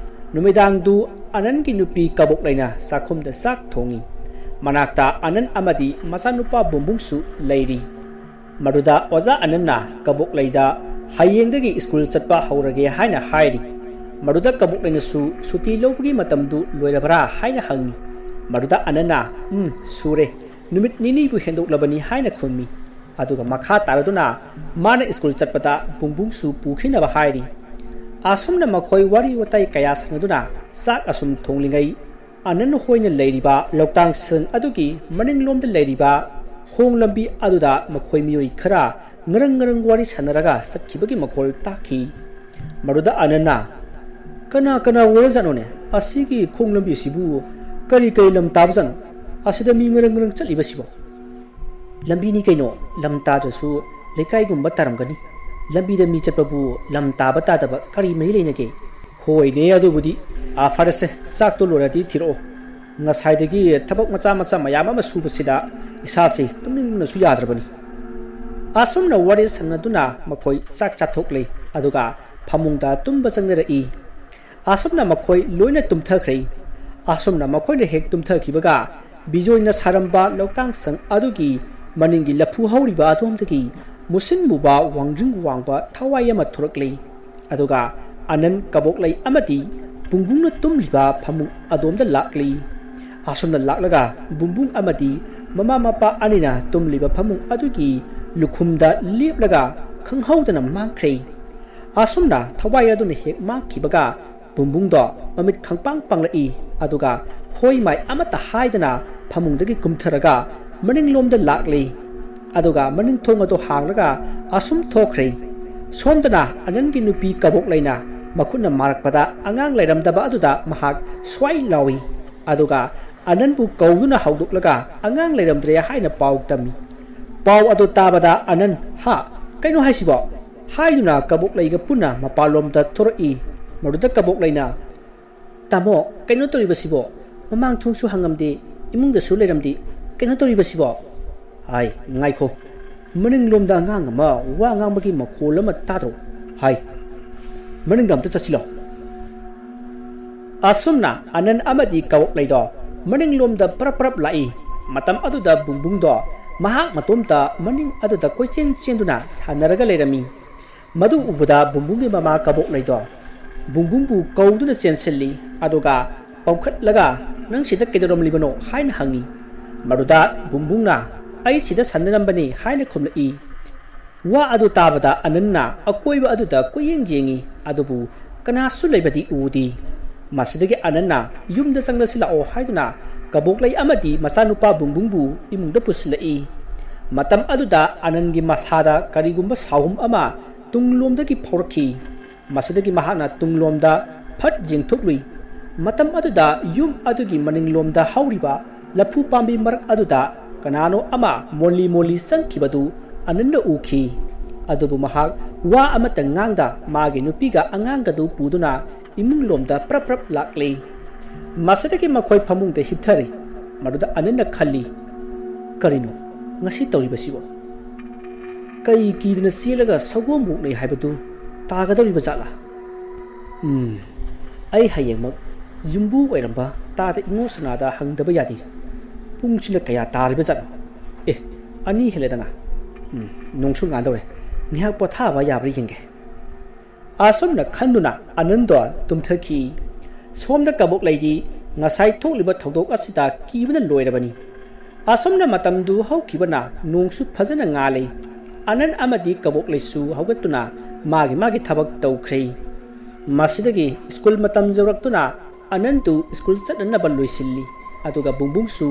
ꯅꯨꯃꯤꯗꯥꯡꯗꯨ ꯑꯅꯟꯒꯤ ꯅꯨꯄꯤ ꯀꯕꯣꯛꯂꯩꯅ ꯆꯥꯛꯈꯨꯝꯗ ꯆꯥꯛ ꯊꯣꯡꯉꯤ꯫ ꯃꯅꯥꯛꯇ ꯑꯅꯟ ꯑꯃꯗꯤ ꯃꯆꯥꯅꯨꯄꯥ ꯕꯨꯝꯕꯨꯡꯁꯨ ꯂꯩꯔꯤ꯫ ꯃꯗꯨꯗ ꯑꯣꯖꯥ ꯑꯅꯟꯅ ꯀꯕꯣꯛꯂꯩꯗ ꯍꯌꯦꯡꯗꯒꯤ ꯁ꯭ꯀꯨꯜ ꯆꯠꯄ ꯍꯧꯔꯒꯦ ꯍꯥꯏꯅ ꯍꯥꯏꯔꯤ꯫ ꯃꯗꯨꯗ ꯀꯕꯣꯛꯂꯩꯅꯁꯨ ꯁꯨꯇꯤ ꯂꯧꯕꯒꯤ ꯃꯇꯝꯗꯨ ꯂꯣꯏꯔꯕ꯭ꯔꯥ ꯍꯥꯏꯅ ꯍꯪꯉꯤ꯫ ꯃꯗꯨꯗ ꯑꯅꯟꯅ, "ꯎꯝ, ꯁꯨꯔꯦ꯫ ꯅꯨꯃꯤꯠ ꯅꯤꯅꯤꯕꯨ ꯍꯦꯟꯗꯣꯛꯂꯕꯅꯤ" ꯍꯥꯏꯅ ꯈꯨꯝꯃꯤ꯫ ꯑꯗꯨꯒ ꯃꯈꯥ ꯇꯥꯔꯗꯨꯅ ꯃꯥꯅ ꯁ꯭ꯀꯨꯜ ꯆꯠꯄꯗ ꯕꯨꯡꯕꯨꯡꯁꯨ ꯄꯨꯈꯤꯅꯕ ꯍꯥꯏꯔꯤ꯫ ꯑꯁꯨꯝꯅ ꯃꯈꯣꯏ ꯋꯥꯔꯤ ꯋꯥꯇꯥꯏ ꯀꯌꯥ ꯁꯥꯟꯅꯗꯨꯅ ꯆꯥꯛ ꯑꯁꯨꯝ ꯊꯣꯡꯂꯤꯉꯩ, ꯑꯅꯟ ꯍꯣꯏꯅ ꯂꯩꯔꯤꯕ ꯂꯧꯇꯥꯡ ꯁꯪ ꯑꯗꯨꯒꯤ ꯃꯅꯤꯡꯂꯣꯝꯗ ꯂꯩꯔꯤꯕ ꯈꯣꯡ ꯂꯝꯕꯤ ꯑꯗꯨꯗ ꯃꯈꯣꯏ ꯃꯤꯑꯣꯏ ꯈꯔ ꯉꯔꯪ ꯉꯔꯪ ꯋꯥꯔꯤ ꯁꯥꯟꯅꯔꯒ ꯆꯠꯈꯤꯕꯒꯤ ꯃꯈꯣꯜ ꯇꯥꯈꯤ꯫ ꯃꯗꯨꯗ ꯑꯅꯟꯅ, "ꯀꯅꯥ ꯀꯅꯥ ꯑꯣꯏꯔꯖꯥꯠꯅꯣꯅꯦ? ꯑꯁꯤꯒꯤ ꯈꯣꯡ ꯂꯝꯕꯤ ꯑꯁꯤꯕꯨ ꯀꯔꯤ ꯀꯔꯤ ꯂꯝ ꯇꯥꯕꯖꯥꯠꯅꯣ? ꯑꯁꯤꯗ ꯃꯤ ꯉꯔꯪ ꯉꯔꯪ ꯆꯠꯂꯤꯕꯁꯤꯕꯣ?" "ꯂꯝꯕꯤꯅꯤ ꯀꯩꯅꯣ, ꯂꯝ ꯇꯥꯗ꯭ꯔꯁꯨ ꯂꯩꯀꯥꯏꯒꯨꯝꯕ ꯇꯥꯔꯝꯒꯅꯤ꯫ ꯂꯝꯕꯤꯗ ꯃꯤ ꯆꯠꯄꯕꯨ ꯂꯝ ꯇꯥꯕ ꯇꯥꯗꯕ ꯀꯔꯤ ꯃꯔꯤ ꯂꯩꯅꯒꯦ?" "ꯍꯣꯏꯅꯦ, ꯑꯗꯨꯕꯨꯗꯤ꯫ ꯑꯥ, ꯐꯔꯦꯁꯦ, ꯆꯥꯛꯇꯣ ꯂꯣꯏꯔꯗꯤ ꯊꯤꯔꯛꯑꯣ꯫ ꯉꯁꯥꯏꯗꯒꯤ ꯊꯕꯛ ꯃꯆꯥ ꯃꯆꯥ ꯃꯌꯥꯝ ꯑꯃ ꯁꯨꯕꯁꯤꯗ ꯏꯁꯥꯁꯤ ꯇꯨꯝꯅꯤꯡꯕꯅꯁꯨ ꯌꯥꯗ꯭ꯔꯕꯅꯤ"꯫ ꯑꯁꯨꯝꯅ ꯋꯥꯔꯤ ꯁꯥꯟꯅꯗꯨꯅ ꯃꯈꯣꯏ ꯆꯥꯛ ꯆꯥꯊꯣꯛꯂꯦ, ꯑꯗꯨꯒ ꯐꯃꯨꯡꯗ ꯇꯨꯝꯕ ꯆꯪꯅꯔꯛꯏ꯫ ꯑꯁꯨꯝꯅ ꯃꯈꯣꯏ ꯂꯣꯏꯅ ꯇꯨꯝꯊꯈ꯭ꯔꯦ꯫ ꯑꯁꯨꯝꯅ ꯃꯈꯣꯏꯅ ꯍꯦꯛ ꯇꯨꯝꯊꯈꯤꯕꯒ, ꯕꯤꯖꯣꯏꯅ ꯁꯥꯔꯝꯕ ꯂꯧꯇꯥꯡ ꯁꯪ ꯑꯗꯨꯒꯤ ꯃꯅꯤꯡꯒꯤ ꯂꯐꯨ ꯍꯧꯔꯤꯕ ꯑꯗꯣꯝꯗꯒꯤ ꯃꯨꯁꯤꯟ ꯃꯨꯕ ꯋꯥꯡꯖꯤꯡ ꯋꯥꯡꯕ ꯊꯋꯥꯏ ꯑꯃ ꯊꯣꯔꯛꯂꯦ꯫ ꯑꯗꯨꯒ ꯑꯅꯟ, ꯀꯕꯣꯛꯂꯩ ꯑꯃꯗꯤ ꯕꯨꯡꯕꯨꯡꯅ ꯇꯨꯝꯂꯤꯕ ꯐꯃꯨꯡ ꯑꯗꯣꯝꯗ ꯂꯥꯛꯂꯤ꯫ ꯑꯁꯨꯝꯅ ꯂꯥꯛꯂꯒ ꯕꯨꯡꯕꯨꯡ ꯑꯃꯗꯤ ꯃꯃꯥ ꯃꯄꯥ ꯑꯅꯤꯅ ꯇꯨꯝꯂꯤꯕ ꯐꯃꯨꯡ ꯑꯗꯨꯒꯤ ꯂꯨꯈꯨꯝꯗ ꯂꯦꯞꯂꯒ ꯈꯪꯍꯧꯗꯅ ꯃꯥꯡꯈ꯭ꯔꯦ꯫ ꯑꯁꯨꯝꯅ ꯊꯋꯥꯏ ꯑꯗꯨꯅ ꯍꯦꯛ ꯃꯥꯡꯈꯤꯕꯒ, ꯕꯨꯡꯕꯨꯡꯗꯣ ꯃꯃꯤꯠ ꯈꯪꯄꯥꯡ ꯄꯥꯡꯂꯛꯏ, ꯑꯗꯨꯒ ꯍꯣꯏ ꯃꯥꯏ ꯑꯃꯠꯇ ꯍꯥꯏꯗꯅ ꯐꯃꯨꯡꯗꯒꯤ ꯀꯨꯝꯊꯔꯒ ꯃꯅꯤꯡꯂꯣꯝꯗ ꯂꯥꯛꯂꯤ꯫ ꯑꯗꯨꯒ ꯃꯅꯤꯡ ꯊꯣꯡ ꯑꯗꯨ ꯍꯥꯡꯂꯒ ꯑꯁꯨꯝ ꯊꯣꯛꯈ꯭ꯔꯦ꯫ ꯁꯣꯝꯗꯅ ꯑꯅꯟꯒꯤ ꯅꯨꯄꯤ ꯀꯕꯣꯛꯂꯩꯅ ꯃꯈꯨꯠꯅ ꯃꯥꯔꯛꯄꯗ ꯑꯉꯥꯡ ꯂꯩꯔꯝꯗꯕ ꯑꯗꯨꯗ ꯃꯍꯥꯛ ꯁ꯭ꯋꯥꯏ ꯂꯥꯎꯏ꯫ ꯑꯗꯨꯒ ꯑꯅꯟꯕꯨ ꯀꯧꯗꯨꯅ ꯍꯧꯗꯣꯛꯂꯒ ꯑꯉꯥꯡ ꯂꯩꯔꯝꯗ꯭ꯔꯦ ꯍꯥꯏꯅ ꯄꯥꯎ ꯇꯝꯃꯤ꯫ ꯄꯥꯎ ꯑꯗꯨ ꯇꯥꯕꯗ ꯑꯅꯟ, "ꯍꯥ? ꯀꯩꯅꯣ ꯍꯥꯏꯁꯤꯕꯣ?" ꯍꯥꯏꯗꯨꯅ ꯀꯕꯣꯛꯂꯩꯒ ꯄꯨꯟꯅ ꯃꯄꯥꯟꯂꯣꯝꯗ ꯊꯣꯔꯛꯏ꯫ ꯃꯗꯨꯗ ꯀꯕꯣꯛꯂꯩꯅ, "ꯇꯥꯃꯣ, ꯀꯩꯅꯣ ꯇꯧꯔꯤꯕꯁꯤꯕꯣ? ꯃꯃꯥꯡ ꯊꯣꯡꯁꯨ ꯍꯪꯉꯝꯗꯦ, ꯏꯃꯨꯡꯗꯁꯨ ꯂꯩꯔꯝꯗꯦ, ꯀꯩꯅꯣ ꯇꯧꯔꯤꯕꯁꯤꯕꯣ?" ꯍꯥꯏ, "ꯉꯥꯏꯈꯣ, ꯃꯅꯤꯡꯂꯣꯝꯗ ꯑꯉꯥꯡ ꯑꯃ ꯋꯥ ꯉꯥꯡꯕꯒꯤ ꯃꯈꯣꯜ ꯑꯃ ꯇꯥꯗ꯭ꯔꯣ?" ꯍꯥꯏ, "ꯃꯅꯤꯡꯗ ꯑꯝꯇ ꯆꯠꯁꯤꯜꯂꯣ꯫" ꯑꯁꯨꯝꯅ ꯑꯅꯟ ꯑꯃꯗꯤ ꯀꯕꯣꯛꯂꯩꯗꯣ ꯃꯅꯤꯡꯂꯣꯝꯗ ꯄꯔꯞ ꯄꯔꯞ ꯂꯥꯛꯏ꯫ ꯃꯇꯝ ꯑꯗꯨꯗ ꯕꯨꯡꯕꯨꯡꯗꯣ ꯃꯍꯥꯛ ꯃꯇꯣꯝꯇ ꯃꯅꯤꯡ ꯑꯗꯨꯗ ꯀꯣꯏꯆꯦꯟ ꯆꯦꯟꯗꯨꯅ ꯁꯥꯟꯅꯔꯒ ꯂꯩꯔꯝꯃꯤ꯫ ꯃꯗꯨ ꯎꯕꯗ ꯕꯨꯡꯕꯨꯡꯒꯤ ꯃꯃꯥ ꯀꯕꯣꯛꯂꯩꯗꯣ ꯕꯨꯡꯕꯨꯡꯕꯨ ꯀꯧꯗꯨꯅ ꯆꯦꯟꯁꯤꯜꯂꯤ, ꯑꯗꯨꯒ ꯄꯥꯎꯈꯠꯂꯒ, "ꯅꯪ ꯁꯤꯗ ꯀꯩꯗꯧꯔꯝꯂꯤꯕꯅꯣ?" ꯍꯥꯏꯅ ꯍꯪꯉꯤ꯫ ꯃꯗꯨꯗ ꯕꯨꯡꯕꯨꯡꯅ, "ꯑꯩ ꯁꯤꯗ ꯁꯥꯟꯅꯔꯝꯕꯅꯤ" ꯍꯥꯏꯅ ꯈꯨꯝꯂꯛꯏ꯫ ꯋꯥ ꯑꯗꯨ ꯇꯥꯕꯗ ꯑꯅꯟꯅ ꯑꯀꯣꯏꯕ ꯑꯗꯨꯗ ꯀꯣꯏꯌꯦꯡ ꯌꯦꯡꯉꯤ, ꯑꯗꯨꯕꯨ ꯀꯅꯥꯁꯨ ꯂꯩꯕꯗꯤ ꯎꯗꯦ꯫ ꯃꯁꯤꯗꯒꯤ ꯑꯅꯟꯅ ꯌꯨꯝꯗ ꯆꯪꯂꯁꯤ ꯂꯥꯛꯑꯣ ꯍꯥꯏꯗꯨꯅ ꯀꯕꯣꯛꯂꯩ ꯑꯃꯗꯤ ꯃꯆꯥꯅꯨꯄꯥ ꯕꯨꯡꯕꯨꯡꯕꯨ ꯏꯃꯨꯡꯗ ꯄꯨꯁꯤꯜꯂꯛꯏ꯫ ꯃꯇꯝ ꯑꯗꯨꯗ ꯑꯅꯟꯒꯤ ꯃꯁꯥꯗ ꯀꯔꯤꯒꯨꯝꯕ ꯁꯥꯍꯨꯝ ꯑꯃ ꯇꯨꯡꯂꯣꯝꯗꯒꯤ ꯐꯥꯎꯔꯛꯈꯤ꯫ ꯃꯁꯤꯗꯒꯤ ꯃꯍꯥꯛꯅ ꯇꯨꯡꯂꯣꯝꯗ ꯐꯠ ꯌꯦꯡꯊꯣꯛꯂꯨꯏ꯫ ꯃꯇꯝ ꯑꯗꯨꯗ ꯌꯨꯝ ꯑꯗꯨꯒꯤ ꯃꯅꯤꯡꯂꯣꯝꯗ ꯍꯧꯔꯤꯕ ꯂꯐꯨ ꯄꯥꯝꯕꯤ ꯃꯔꯛ ꯑꯗꯨꯗ ꯀꯅꯥꯅꯣ ꯑꯃ ꯃꯣꯜꯂꯤ ꯃꯣꯜꯂꯤ ꯆꯪꯈꯤꯕꯗꯨ ꯑꯅꯟꯅ ꯎꯈꯤ꯫ ꯑꯗꯨꯕꯨ ꯃꯍꯥꯛ ꯋꯥ ꯑꯃꯠꯇ ꯉꯥꯡꯗ ꯃꯥꯒꯤ ꯅꯨꯄꯤꯒ ꯑꯉꯥꯡꯒꯗꯨ ꯄꯨꯗꯨꯅ ꯏꯃꯨꯡꯂꯣꯝꯗ ꯄ꯭ꯔꯞ ꯄ꯭ꯔꯞ ꯂꯥꯛꯂꯤ꯫ ꯃꯁꯤꯗꯒꯤ ꯃꯈꯣꯏ ꯐꯃꯨꯡꯗ ꯍꯤꯞꯊꯔꯤ꯫ ꯃꯗꯨꯗ ꯑꯅꯟꯅ ꯈꯜꯂꯤ, "ꯀꯔꯤꯅꯣ ꯉꯁꯤ ꯇꯧꯔꯤꯕꯁꯤꯕꯣ?" ꯀꯩ ꯀꯤꯗꯅ ꯆꯦꯜꯂꯒ ꯁꯒꯣꯜꯕꯨ ꯂꯩ ꯍꯥꯏꯕꯗꯨ ꯇꯥꯒꯗꯧꯔꯤꯕ ꯖꯥꯠꯂꯥ? ꯎꯝ, ꯑꯩ ꯍꯌꯦꯡꯃꯛ ꯌꯨꯝꯕꯨ ꯑꯣꯏꯔꯝꯕ ꯇꯥꯗ ꯏꯉꯣ ꯁꯅꯥꯗ ꯍꯪꯗꯕ ꯌꯥꯗꯦ꯫ ꯄꯨꯡꯁꯤꯅ ꯀꯌꯥ ꯇꯥꯔꯤꯕ ꯖꯥꯠꯅꯣ? ꯑꯦ, ꯑꯅꯤ ꯍꯦꯜꯂꯦꯗꯅ꯫ ꯎꯝ, ꯅꯣꯡꯁꯨ ꯉꯥꯟꯗꯧꯔꯦ꯫ ꯉꯥꯏꯍꯥꯛ ꯄꯣꯊꯥꯕ ꯌꯥꯕ꯭ꯔꯥ ꯌꯦꯡꯒꯦ꯫ ꯑꯁꯨꯝꯅ ꯈꯟꯗꯨꯅ ꯑꯅꯟꯗꯣ ꯇꯨꯝꯊꯈꯤ꯫ ꯁꯣꯝꯗ ꯀꯕꯣꯛꯂꯩꯗꯤ ꯉꯁꯥꯏ ꯊꯣꯛꯂꯤꯕ ꯊꯧꯗꯣꯛ ꯑꯁꯤꯗ ꯀꯤꯕꯅ ꯂꯣꯏꯔꯕꯅꯤ꯫ ꯑꯁꯨꯝꯅ ꯃꯇꯝꯗꯨ ꯍꯧꯈꯤꯕꯅ ꯅꯣꯡꯁꯨ ꯐꯖꯅ ꯉꯥꯜꯂꯤ꯫ ꯑꯅꯟ ꯑꯃꯗꯤ ꯀꯕꯣꯛꯂꯩꯁꯨ ꯍꯧꯒꯠꯇꯨꯅ ꯃꯥꯒꯤ ꯃꯥꯒꯤ ꯊꯕꯛ ꯇꯧꯈ꯭ꯔꯦ꯫ ꯃꯁꯤꯗꯒꯤ ꯁ꯭ꯀꯨꯜ ꯃꯇꯝ ꯌꯧꯔꯛꯇꯨꯅ ꯑꯅꯟꯗꯨ ꯁ꯭ꯀꯨꯜ ꯆꯠꯅꯅꯕ ꯂꯣꯏꯁꯤꯜꯂꯤ꯫ ꯑꯗꯨꯒ ꯕꯨꯡꯕꯨꯡꯁꯨ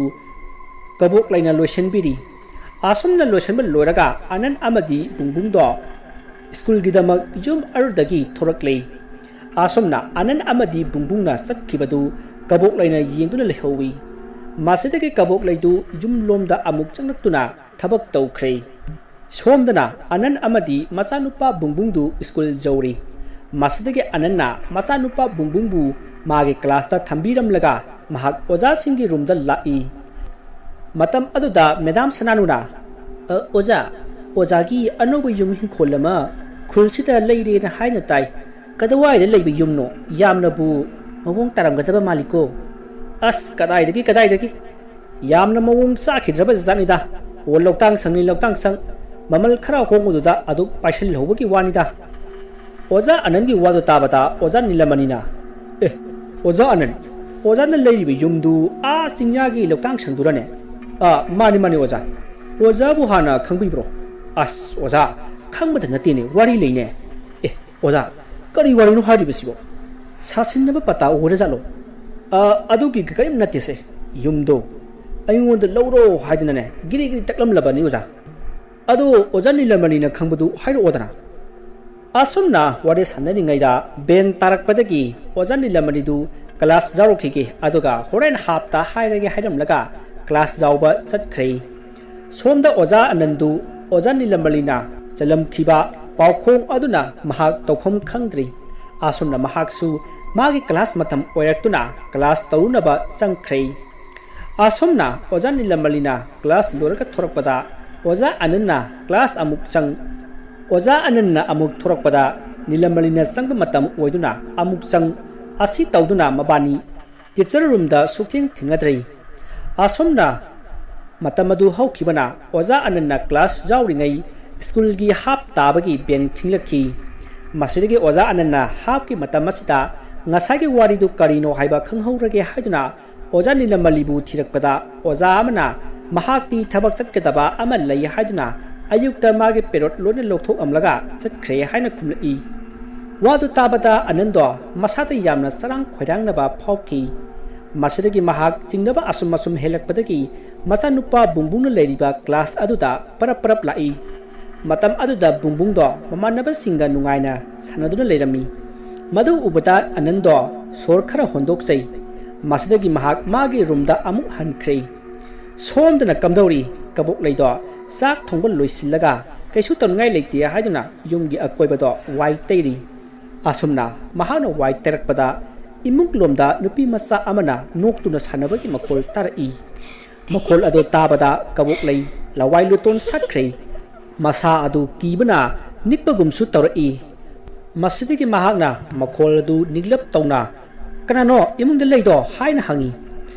ꯀꯕꯣꯛꯂꯩꯅ ꯂꯣꯏꯁꯤꯟꯕꯤꯔꯤ꯫ ꯑꯁꯨꯝꯅ ꯂꯣꯏꯁꯤꯟꯕ ꯂꯣꯏꯔꯒ ꯑꯅꯟ ꯑꯃꯗꯤ ꯕꯨꯡꯕꯨꯡꯗꯣ ꯁ꯭ꯀꯨꯜꯒꯤꯗꯃꯛ ꯌꯨꯝ ꯑꯗꯨꯗꯒꯤ ꯊꯣꯔꯛꯂꯦ꯫ ꯑꯁꯨꯝꯅ ꯑꯅꯟ ꯑꯃꯗꯤ ꯕꯨꯡꯕꯨꯡꯅ ꯆꯠꯈꯤꯕꯗꯨ ꯀꯕꯣꯛꯂꯩꯅ ꯌꯦꯡꯗꯨꯅ ꯂꯩꯍꯧꯏ꯫ ꯃꯁꯤꯗꯒꯤ ꯀꯕꯣꯛꯂꯩꯗꯨ ꯌꯨꯝꯂꯣꯝꯗ ꯑꯃꯨꯛ ꯆꯪꯂꯛꯇꯨꯅ ꯊꯕꯛ ꯇꯧꯈ꯭ꯔꯦ꯫ ꯁꯣꯝꯗꯅ ꯑꯅꯟ ꯑꯃꯗꯤ ꯃꯆꯥꯅꯨꯄꯥ ꯕꯨꯡꯕꯨꯡꯗꯨ ꯁ꯭ꯀꯨꯜ ꯌꯧꯔꯤ꯫ ꯃꯁꯤꯗꯒꯤ ꯑꯅꯟꯅ ꯃꯆꯥꯅꯨꯄꯥ ꯕꯨꯡꯕꯨꯡꯕꯨ ꯃꯥꯒꯤ ꯀ꯭ꯂꯥꯁꯇ ꯊꯝꯕꯤꯔꯝꯂꯒ ꯃꯍꯥꯛ ꯑꯣꯖꯥꯁꯤꯡꯒꯤ ꯔꯨꯝꯗ ꯂꯥꯛꯏ꯫ ꯃꯇꯝ ꯑꯗꯨꯗ ꯃꯦꯗꯥꯝ ꯁꯅꯥꯅꯨꯅ, "ꯑ, ꯑꯣꯖꯥ, ꯑꯣꯖꯥꯒꯤ ꯑꯅꯧꯕ ꯌꯨꯝ ꯏꯪꯈꯣꯜ ꯑꯃ ꯈꯨꯜꯁꯤꯗ ꯂꯩꯔꯦꯅ ꯍꯥꯏꯅ ꯇꯥꯏ꯫ ꯀꯗꯥꯏꯋꯥꯏꯗ ꯂꯩꯕ ꯌꯨꯝꯅꯣ? ꯌꯥꯝꯅꯕꯨ ꯃꯑꯣꯡ ꯇꯥꯔꯝꯒꯗꯕ ꯃꯥꯜꯂꯤꯀꯣ?" "ꯑꯁ, ꯀꯗꯥꯏꯗꯒꯤ, ꯀꯗꯥꯏꯗꯒꯤ? ꯌꯥꯝꯅ ꯃꯑꯣꯡ ꯆꯥꯈꯤꯗ꯭ꯔꯕ ꯖꯥꯠꯅꯤꯗ꯫ ꯑꯣ, ꯂꯧꯇꯥꯡ ꯁꯪꯅꯤ, ꯂꯧꯇꯥꯡ ꯁꯪ꯫ ꯃꯃꯜ ꯈꯔ ꯍꯣꯡꯕꯗꯨꯗ ꯑꯗꯨꯛ ꯄꯥꯏꯁꯤꯜꯍꯧꯕꯒꯤ ꯋꯥꯅꯤꯗ꯫" ꯑꯣꯖꯥ ꯑꯅꯟꯒꯤ ꯋꯥꯗꯨ ꯇꯥꯕꯗ ꯑꯣꯖꯥ ꯅꯤꯂꯃꯅꯤꯅ, "ꯑꯦ, ꯑꯣꯖꯥ ꯑꯅꯟ, ꯑꯣꯖꯥꯅ ꯂꯩꯔꯤꯕ ꯌꯨꯝꯗꯨ ꯑꯥ ꯆꯤꯡꯌꯥꯒꯤ ꯂꯧꯇꯥꯡ ꯁꯪꯗꯨꯔꯅꯦ?" "ꯑꯥ, ꯃꯥꯅꯤ, ꯃꯥꯅꯤ, ꯑꯣꯖꯥ꯫ ꯑꯣꯖꯥꯕꯨ ꯍꯥꯟꯅ ꯈꯪꯕꯤꯕ꯭ꯔꯣ?" "ꯑꯁ, ꯑꯣꯖꯥ, ꯈꯪꯕꯗ ꯅꯠꯇꯦꯅꯦ, ꯋꯥꯔꯤ ꯂꯩꯅꯦ꯫" "ꯑꯦ, ꯑꯣꯖꯥ, ꯀꯔꯤ ꯋꯥꯔꯤꯅꯣ ꯍꯥꯏꯔꯤꯕꯁꯤꯕꯣ? ꯁꯥꯁꯤꯟꯅꯕ ꯄꯇꯥ ꯑꯣꯏꯔꯖꯥꯠꯂꯣ?" "ꯑ, ꯑꯗꯨꯒꯤ ꯀꯔꯤꯝ ꯅꯠꯇꯦꯁꯦ꯫ ꯌꯨꯝꯗꯣ ꯑꯩꯉꯣꯟꯗ ꯂꯧꯔꯣ ꯍꯥꯏꯗꯅꯅꯦ ꯒꯤꯔꯤ ꯒꯤꯔꯤ ꯇꯛꯂꯝꯂꯕꯅꯤ, ꯑꯣꯖꯥ꯫ ꯑꯗꯣ ꯑꯣꯖꯥ ꯅꯤꯂꯃꯅꯤꯅ ꯈꯪꯕꯗꯨ ꯍꯥꯏꯔꯛꯑꯣꯗꯅ꯫" ꯑꯁꯨꯝꯅ ꯋꯥꯔꯤ ꯁꯥꯟꯅꯔꯤꯉꯩꯗ ꯕꯦꯟ ꯇꯥꯔꯛꯄꯗꯒꯤ ꯑꯣꯖꯥ ꯅꯤꯂꯃꯅꯤꯗꯨ ꯀ꯭ꯂꯥꯁ ꯌꯥꯎꯔꯛꯈꯤꯒꯦ, ꯑꯗꯨꯒ ꯍꯣꯔꯦꯟ ꯍꯥꯞꯇ ꯍꯥꯏꯔꯒꯦ ꯍꯥꯏꯔꯝꯂꯒ ꯀ꯭ꯂꯥꯁ ꯌꯥꯎꯕ ꯆꯠꯈ꯭ꯔꯦ꯫ ꯁꯣꯝꯗ ꯑꯣꯖꯥ ꯑꯅꯟꯗꯨ ꯑꯣꯖꯥ ꯅꯤꯂꯃꯅꯤꯅ ꯆꯜꯂꯝꯈꯤꯕ ꯄꯥꯎꯈꯣꯡ ꯑꯗꯨꯅ ꯃꯍꯥꯛ ꯇꯧꯐꯝ ꯈꯪꯗ꯭ꯔꯤ꯫ ꯑꯁꯨꯝꯅ ꯃꯍꯥꯛꯁꯨ ꯃꯥꯒꯤ ꯀ꯭ꯂꯥꯁ ꯃꯇꯝ ꯑꯣꯏꯔꯛꯇꯨꯅ ꯀ꯭ꯂꯥꯁ ꯇꯧꯔꯨꯅꯕ ꯆꯪꯈ꯭ꯔꯦ꯫ ꯑꯁꯨꯝꯅ ꯑꯣꯖꯥ ꯅꯤꯂꯃꯅꯤꯅ ꯀ꯭ꯂꯥꯁ ꯂꯣꯏꯔꯒ ꯊꯣꯔꯛꯄꯗ ꯑꯣꯖꯥ ꯑꯅꯟꯅ ꯀ꯭ꯂꯥꯁ ꯑꯃꯨꯛ ꯆꯪ꯫ ꯑꯣꯖꯥ ꯑꯅꯟꯅ ꯑꯃꯨꯛ ꯊꯣꯔꯛꯄꯗ ꯅꯤꯂꯃꯂꯤꯅ ꯆꯪꯕ ꯃꯇꯝ ꯑꯣꯏꯗꯨꯅ ꯑꯃꯨꯛ ꯆꯪ꯫ ꯑꯁꯤ ꯇꯧꯗꯨꯅ ꯃꯕꯥꯅꯤ ꯇꯤꯆꯔ ꯔꯨꯝꯗ ꯁꯨꯛꯊꯦꯡ ꯊꯦꯡꯅꯗ꯭ꯔꯦ꯫ ꯑꯁꯨꯝꯅ ꯃꯇꯝ ꯑꯗꯨ ꯍꯧꯈꯤꯕꯅ ꯑꯣꯖꯥ ꯑꯅꯟꯅ ꯀ꯭ꯂꯥꯁ ꯌꯥꯎꯔꯤꯉꯩ ꯁ꯭ꯀꯨꯜꯒꯤ ꯍꯥꯞ ꯇꯥꯕꯒꯤ ꯕꯦꯡ ꯊꯤꯡꯂꯛꯈꯤ꯫ ꯃꯁꯤꯗꯒꯤ ꯑꯣꯖꯥ ꯑꯅꯟꯅ ꯍꯥꯞꯀꯤ ꯃꯇꯝ ꯑꯁꯤꯗ ꯉꯁꯥꯏꯒꯤ ꯋꯥꯔꯤꯗꯨ ꯀꯔꯤꯅꯣ ꯍꯥꯏꯕ ꯈꯪꯍꯧꯔꯒꯦ ꯍꯥꯏꯗꯨꯅ ꯑꯣꯖꯥ ꯅꯤꯂꯃꯂꯤꯕꯨ ꯊꯤꯔꯛꯄꯗ ꯑꯣꯖꯥ ꯑꯃꯅ ꯃꯍꯥꯛꯇꯤ ꯊꯕꯛ ꯆꯠꯀꯗꯕ ꯑꯃ ꯂꯩ ꯍꯥꯏꯗꯨꯅ ꯑꯌꯨꯛꯇ ꯃꯥꯒꯤ ꯄꯦꯔꯣꯠ ꯂꯣꯏꯅ ꯂꯧꯊꯣꯛꯂꯝꯂꯒ ꯆꯠꯈ꯭ꯔꯦ ꯍꯥꯏꯅ ꯈꯨꯝꯂꯛꯏ꯫ ꯋꯥꯗꯨ ꯇꯥꯕꯗ ꯑꯅꯟꯗꯣ ꯃꯁꯥꯗ ꯌꯥꯝꯅ ꯆꯔꯥꯡ ꯈꯣꯏꯔꯥꯡꯅꯕ ꯐꯥꯎꯈꯤ꯫ ꯃꯁꯤꯗꯒꯤ ꯃꯍꯥꯛ ꯆꯤꯡꯅꯕ ꯑꯁꯨꯝ ꯑꯁꯨꯝ ꯍꯦꯜꯂꯛꯄꯗꯒꯤ ꯃꯆꯥꯅꯨꯄꯥ ꯕꯨꯡꯕꯨꯡꯅ ꯂꯩꯔꯤꯕ ꯀ꯭ꯂꯥꯁ ꯑꯗꯨꯗ ꯄꯔꯞ ꯄꯔꯞ ꯂꯥꯛꯏ꯫ ꯃꯇꯝ ꯑꯗꯨꯗ ꯕꯨꯡꯕꯨꯡꯗꯣ ꯃꯃꯥꯟꯅꯕꯁꯤꯡꯒ ꯅꯨꯡꯉꯥꯏꯅ ꯁꯥꯟꯅꯗꯨꯅ ꯂꯩꯔꯝꯃꯤ꯫ ꯃꯗꯨ ꯎꯕꯗ ꯑꯅꯟꯗꯣ ꯁꯣꯔ ꯈꯔ ꯍꯣꯟꯗꯣꯛꯆꯩ꯫ ꯃꯁꯤꯗꯒꯤ ꯃꯍꯥꯛ ꯃꯥꯒꯤ ꯔꯨꯝꯗ ꯑꯃꯨꯛ ꯍꯟꯈ꯭ꯔꯦ꯫ ꯁꯣꯝꯗꯅ ꯀꯝꯗꯧꯔꯤ? ꯀꯕꯣꯛꯂꯩꯗꯣ ꯆꯥꯛ ꯊꯣꯡꯕ ꯂꯣꯏꯁꯤꯜꯂꯒ ꯀꯩꯁꯨ ꯇꯧꯅꯤꯡꯉꯥꯏ ꯂꯩꯇꯦ ꯍꯥꯏꯗꯨꯅ ꯌꯨꯝꯒꯤ ꯑꯀꯣꯏꯕꯗꯣ ꯋꯥꯏ ꯇꯩꯔꯤ꯫ ꯑꯁꯨꯝꯅ ꯃꯍꯥꯛꯅ ꯋꯥꯏ ꯇꯩꯔꯛꯄꯗ ꯏꯃꯨꯡꯂꯣꯝꯗ ꯅꯨꯄꯤ ꯃꯆꯥ ꯑꯃꯅ ꯅꯣꯛꯇꯨꯅ ꯁꯥꯟꯅꯕꯒꯤ ꯃꯈꯣꯜ ꯇꯥꯔꯛꯏ꯫ ꯃꯈꯣꯜ ꯑꯗꯨ ꯇꯥꯕꯗ ꯀꯕꯣꯛꯂꯩ ꯂꯋꯥꯏ ꯂꯨꯇꯣꯟ ꯁꯠꯈ꯭ꯔꯦ꯫ ꯃꯁꯥ ꯑꯗꯨ ꯀꯤꯕꯅ ꯅꯤꯛꯄꯒꯨꯝꯁꯨ ꯇꯧꯔꯛꯏ꯫ ꯃꯁꯤꯗꯒꯤ ꯃꯍꯥꯛꯅ ꯃꯈꯣꯜ ꯑꯗꯨ ꯅꯤꯛꯂꯞ ꯇꯧꯅ, "ꯀꯅꯥꯅꯣ ꯏꯃꯨꯡꯗ ꯂꯩꯗꯣ?" ꯍꯥꯏꯅ ꯍꯪꯉꯤ꯫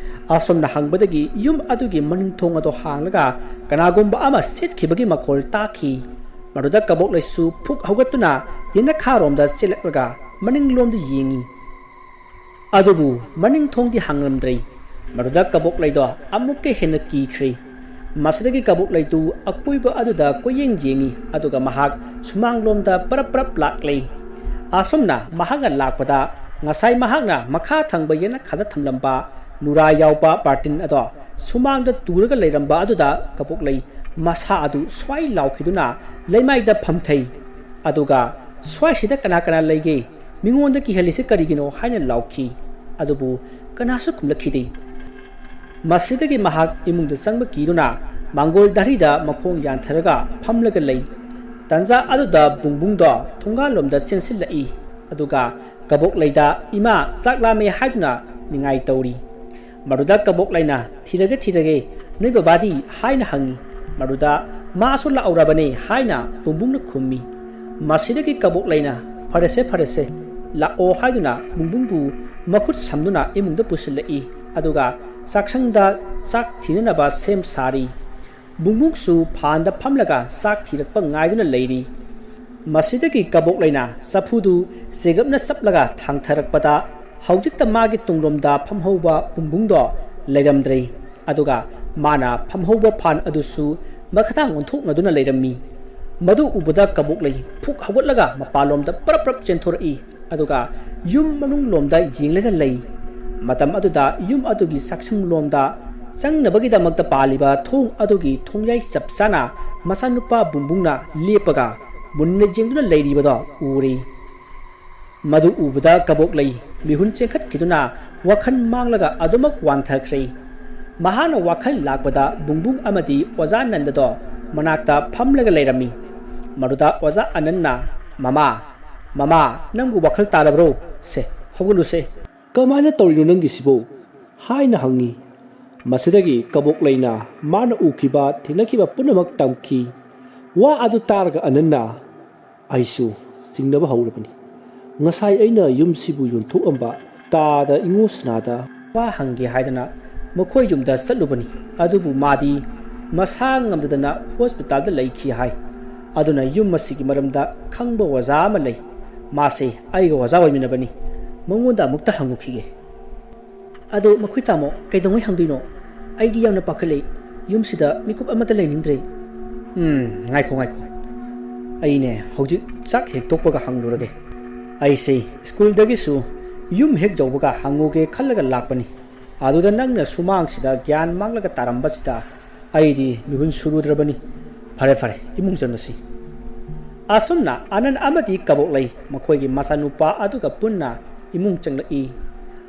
ꯑꯁꯨꯝꯅ ꯍꯪꯕꯗꯒꯤ ꯌꯨꯝ ꯑꯗꯨꯒꯤ ꯃꯅꯤꯡ ꯊꯣꯡ ꯑꯗꯨ ꯍꯥꯡꯂꯒ ꯀꯅꯥꯒꯨꯝꯕ ꯑꯃ ꯁꯤꯠꯈꯤꯕꯒꯤ ꯃꯈꯣꯜ ꯇꯥꯈꯤ꯫ ꯃꯗꯨꯗ ꯀꯕꯣꯛꯂꯩꯁꯨ ꯐꯨꯛ ꯍꯧꯒꯠꯇꯨꯅ ꯌꯦꯅꯈꯥꯔꯣꯝꯗ ꯆꯦꯜꯂꯛꯂꯒ ꯃꯅꯤꯡꯂꯣꯝꯗ ꯌꯦꯡꯉꯤ꯫ ꯑꯗꯨꯕꯨ ꯃꯅꯤꯡ ꯊꯣꯡꯗꯤ ꯍꯥꯡꯂꯝꯗ꯭ꯔꯦ꯫ ꯃꯗꯨꯗ ꯀꯕꯣꯛꯂꯩꯗꯣ ꯑꯃꯨꯛꯀ ꯍꯦꯟꯅ ꯀꯤꯈ꯭ꯔꯦ꯫ ꯃꯁꯤꯗꯒꯤ ꯀꯕꯣꯛꯂꯩꯗꯨ ꯑꯀꯣꯏꯕ ꯑꯗꯨꯗ ꯀꯣꯏꯌꯦꯡ ꯌꯦꯡꯉꯤ, ꯑꯗꯨꯒ ꯃꯍꯥꯛ ꯁꯨꯃꯥꯡꯂꯣꯝꯗ ꯄꯔꯞ ꯄꯔꯞ ꯂꯥꯛꯂꯦ꯫ ꯑꯁꯨꯝꯅ ꯃꯍꯥꯛꯅ ꯂꯥꯛꯄꯗ, ꯉꯁꯥꯏ ꯃꯍꯥꯛꯅ ꯃꯈꯥ ꯊꯪꯕ ꯌꯦꯅꯈꯥꯗ ꯊꯝꯂꯝꯕ ꯅꯨꯔꯥ ꯌꯥꯎꯕ ꯕꯥꯔꯇꯤꯟ ꯑꯗꯣ ꯁꯨꯃꯥꯡꯗ ꯇꯨꯔꯒ ꯂꯩꯔꯝꯕ ꯑꯗꯨꯗ ꯀꯕꯣꯛꯂꯩ ꯃꯁꯥ ꯑꯗꯨ ꯁ꯭ꯋꯥꯏ ꯂꯥꯎꯈꯤꯗꯨꯅ ꯂꯩꯃꯥꯏꯗ ꯐꯝꯊꯩ꯫ ꯑꯗꯨꯒ, "ꯁ꯭ꯋꯥꯏꯁꯤꯗ ꯀꯅꯥ ꯀꯅꯥ ꯂꯩꯒꯦ? ꯃꯤꯉꯣꯟꯗ ꯀꯤꯍꯜꯂꯤꯁꯤ ꯀꯔꯤꯒꯤꯅꯣ?" ꯍꯥꯏꯅ ꯂꯥꯎꯈꯤ꯫ ꯑꯗꯨꯕꯨ ꯀꯅꯥꯁꯨ ꯈꯨꯝꯂꯛꯈꯤꯗꯦ꯫ ꯃꯁꯤꯗꯒꯤ ꯃꯍꯥꯛ ꯏꯃꯨꯡꯗ ꯆꯪꯕ ꯀꯤꯗꯨꯅ ꯃꯥꯡꯒꯣꯜ ꯗꯥꯔꯤꯗ ꯃꯈꯣꯡ ꯌꯥꯟꯊꯔꯒ ꯐꯝꯂꯒ ꯂꯩ꯫ ꯇꯟꯖꯥ ꯑꯗꯨꯗ ꯕꯨꯡꯕꯨꯡꯗꯣ ꯊꯣꯡꯒꯥꯜꯂꯣꯝꯗ ꯆꯦꯟꯁꯤꯜꯂꯛꯏ꯫ ꯑꯗꯨꯒ ꯀꯕꯣꯛꯂꯩꯗ, "ꯏꯃꯥ, ꯆꯥꯛ ꯂꯥꯝꯃꯦ" ꯍꯥꯏꯗꯨꯅ ꯅꯤꯡꯉꯥꯏ ꯇꯧꯔꯤ꯫ ꯃꯗꯨꯗ ꯀꯕꯣꯛꯂꯩꯅ, "ꯊꯤꯔꯒꯦ, ꯊꯤꯔꯒꯦ, ꯅꯣꯏ ꯕꯕꯥꯗꯤ?" ꯍꯥꯏꯅ ꯍꯪꯉꯤ꯫ ꯃꯗꯨꯗ "ꯃꯥꯁꯨ ꯂꯥꯛꯎꯔꯕꯅꯤ" ꯍꯥꯏꯅ ꯕꯨꯡꯕꯨꯡꯅ ꯈꯨꯝꯃꯤ꯫ ꯃꯁꯤꯗꯒꯤ ꯀꯕꯣꯛꯂꯩꯅ "ꯐꯔꯦꯁꯦ, ꯐꯔꯦꯁꯦ, ꯂꯥꯛꯑꯣ" ꯍꯥꯏꯗꯨꯅ ꯕꯨꯡꯕꯨꯡꯕꯨ ꯃꯈꯨꯠ ꯁꯝꯗꯨꯅ ꯏꯃꯨꯡꯗ ꯄꯨꯁꯤꯜꯂꯛꯏ꯫ ꯑꯗꯨꯒ ꯆꯥꯛꯁꯪꯗ ꯆꯥꯛ ꯊꯤꯅꯅꯕ ꯁꯦꯝ ꯁꯥꯔꯤ꯫ ꯕꯨꯡꯕꯨꯡꯁꯨ ꯐꯥꯟꯗ ꯐꯝꯂꯒ ꯆꯥꯛ ꯊꯤꯔꯛꯄ ꯉꯥꯏꯗꯨꯅ ꯂꯩꯔꯤ꯫ ꯃꯁꯤꯗꯒꯤ ꯀꯕꯣꯛꯂꯩꯅ ꯆꯐꯨꯗꯨ ꯆꯦꯒꯞꯅ ꯆꯞꯂꯒ ꯊꯥꯡꯊꯔꯛꯄꯗ, ꯍꯧꯖꯤꯛꯇ ꯃꯥꯒꯤ ꯇꯨꯡꯂꯣꯝꯗ ꯐꯝꯍꯧꯕ ꯕꯨꯡꯕꯨꯡꯗꯣ ꯂꯩꯔꯝꯗ꯭ꯔꯦ꯫ ꯑꯗꯨꯒ ꯃꯥꯅ ꯐꯝꯍꯧꯕ ꯐꯥꯟ ꯑꯗꯨꯁꯨ ꯃꯈꯥꯗꯥꯡ ꯑꯣꯟꯊꯣꯛꯅꯗꯨꯅ ꯂꯩꯔꯝꯃꯤ꯫ ꯃꯗꯨ ꯎꯕꯗ ꯀꯕꯣꯛꯂꯩ ꯐꯨꯛ ꯍꯧꯒꯠꯂꯒ ꯃꯄꯥꯟꯂꯣꯝꯗ ꯄꯔꯞ ꯄꯔꯞ ꯆꯦꯟꯊꯣꯔꯛꯏ꯫ ꯑꯗꯨꯒ ꯌꯨꯝ ꯃꯅꯨꯡꯂꯣꯝꯗ ꯌꯦꯡꯂꯒ ꯂꯩ꯫ ꯃꯇꯝ ꯑꯗꯨꯗ ꯌꯨꯝ ꯑꯗꯨꯒꯤ ꯆꯥꯛꯁꯪꯂꯣꯝꯗ ꯆꯪꯅꯕꯒꯤꯗꯃꯛꯇ ꯄꯥꯜꯂꯤꯕ ꯊꯣꯡ ꯑꯗꯨꯒꯤ ꯊꯣꯡꯌꯥꯏ ꯆꯞ ꯆꯥꯅ ꯃꯆꯥꯅꯨꯄꯥ ꯕꯨꯡꯕꯨꯡꯅ ꯂꯦꯞꯄꯒ ꯃꯨꯟꯅ ꯌꯦꯡꯗꯨꯅ ꯂꯩꯔꯤꯕꯗꯣ ꯎꯔꯦ꯫ ꯃꯗꯨ ꯎꯕꯗ ꯀꯕꯣꯛꯂꯩ ꯃꯤꯍꯨꯟ ꯆꯦꯟꯈꯠꯈꯤꯗꯨꯅ ꯋꯥꯈꯜ ꯃꯥꯡꯂꯒ ꯑꯗꯨꯃꯛ ꯋꯥꯟꯊꯈ꯭ꯔꯦ꯫ ꯃꯍꯥꯛꯅ ꯋꯥꯈꯜ ꯂꯥꯛꯄꯗ ꯕꯨꯡꯕꯨꯡ ꯑꯃꯗꯤ ꯑꯣꯖꯥ ꯅꯟꯗꯗꯣ ꯃꯅꯥꯛꯇ ꯐꯝꯂꯒ ꯂꯩꯔꯝꯃꯤ꯫ ꯃꯗꯨꯗ ꯑꯣꯖꯥ ꯑꯅꯟꯅ, "ꯃꯃꯥ, ꯃꯃꯥ, ꯅꯪꯕꯨ ꯋꯥꯈꯜ ꯇꯥꯔꯕ꯭ꯔꯣ? ꯁꯦ, ꯍꯧꯒꯠꯂꯨꯁꯦ꯫ ꯀꯃꯥꯏꯅ ꯇꯧꯔꯤꯅꯣ ꯅꯪꯒꯤꯁꯤꯕꯨ?" ꯍꯥꯏꯅ ꯍꯪꯉꯤ꯫ ꯃꯁꯤꯗꯒꯤ ꯀꯕꯣꯛꯂꯩꯅ ꯃꯥꯅ ꯎꯈꯤꯕ ꯊꯦꯡꯅꯈꯤꯕ ꯄꯨꯝꯅꯃꯛ ꯇꯝꯈꯤ꯫ ꯋꯥ ꯑꯗꯨ ꯇꯥꯔꯒ ꯑꯅꯟꯅ, "ꯑꯩꯁꯨ ꯆꯤꯡꯅꯕ ꯍꯧꯔꯕꯅꯤ꯫ ꯉꯁꯥꯏ ꯑꯩꯅ ꯌꯨꯝꯁꯤꯕꯨ ꯌꯣꯟꯊꯣꯛꯑꯝꯕ ꯇꯥꯗ ꯏꯉꯣ ꯁꯅꯥꯗ ꯋꯥ ꯍꯪꯒꯦ ꯍꯥꯏꯗꯅ ꯃꯈꯣꯏ ꯌꯨꯝꯗ ꯆꯠꯂꯨꯕꯅꯤ꯫ ꯑꯗꯨꯕꯨ ꯃꯥꯗꯤ ꯃꯁꯥ ꯉꯝꯗꯗꯅ ꯍꯣꯁꯄꯤꯇꯥꯜꯗ ꯂꯩꯈꯤ ꯍꯥꯏ꯫ ꯑꯗꯨꯅ ꯌꯨꯝ ꯑꯁꯤꯒꯤ ꯃꯔꯝꯗ ꯈꯪꯕ ꯑꯣꯖꯥ ꯑꯃ ꯂꯩ꯫ ꯃꯥꯁꯦ ꯑꯩꯒ ꯑꯣꯖꯥ ꯑꯣꯏꯃꯤꯟꯅꯕꯅꯤ꯫ ꯃꯉꯣꯟꯗ ꯑꯃꯨꯛꯇ ꯍꯪꯉꯨꯈꯤꯒꯦ꯫ ꯑꯗꯣ ꯃꯈꯣꯏ ꯇꯥꯃꯣ ꯀꯩꯗꯧꯉꯩ ꯍꯪꯗꯣꯏꯅꯣ? ꯑꯩꯗꯤ ꯌꯥꯝꯅ ꯄꯥꯈꯠꯂꯦ꯫ ꯌꯨꯝꯁꯤꯗ ꯃꯤꯀꯨꯞ ꯑꯃꯠꯇ ꯂꯩꯅꯤꯡꯗ꯭ꯔꯦ꯫" "ꯎꯝ, ꯉꯥꯏꯈꯣ, ꯉꯥꯏꯈꯣ꯫ ꯑꯩꯅꯦ ꯍꯧꯖꯤꯛ ꯆꯥꯛ ꯍꯦꯛ ꯇꯣꯛꯄꯒ ꯍꯪꯂꯨꯔꯒꯦ꯫ ꯑꯩꯁꯦ ꯁ꯭ꯀꯨꯜꯗꯒꯤꯁꯨ ꯌꯨꯝ ꯍꯦꯛ ꯌꯧꯕꯒ ꯍꯪꯉꯨꯒꯦ ꯈꯜꯂꯒ ꯂꯥꯛꯄꯅꯤ꯫ ꯑꯗꯨꯗ ꯅꯪꯅ ꯁꯨꯃꯥꯡꯁꯤꯗ ꯒ꯭ꯌꯥꯟ ꯃꯥꯡꯂꯒ ꯇꯥꯔꯝꯕꯁꯤꯗ ꯑꯩꯗꯤ ꯃꯤꯍꯨꯟ ꯁꯨꯔꯨꯗ꯭ꯔꯕꯅꯤ꯫ ꯐꯔꯦ, ꯐꯔꯦ, ꯏꯃꯨꯡ ꯆꯪꯂꯁꯤ꯫" ꯑꯁꯨꯝꯅ ꯑꯅꯟ ꯑꯃꯗꯤ ꯀꯕꯣꯛꯂꯩ ꯃꯈꯣꯏꯒꯤ ꯃꯆꯥꯅꯨꯄꯥ ꯑꯗꯨꯒ ꯄꯨꯟꯅ ꯏꯃꯨꯡ ꯆꯪꯂꯛꯏ꯫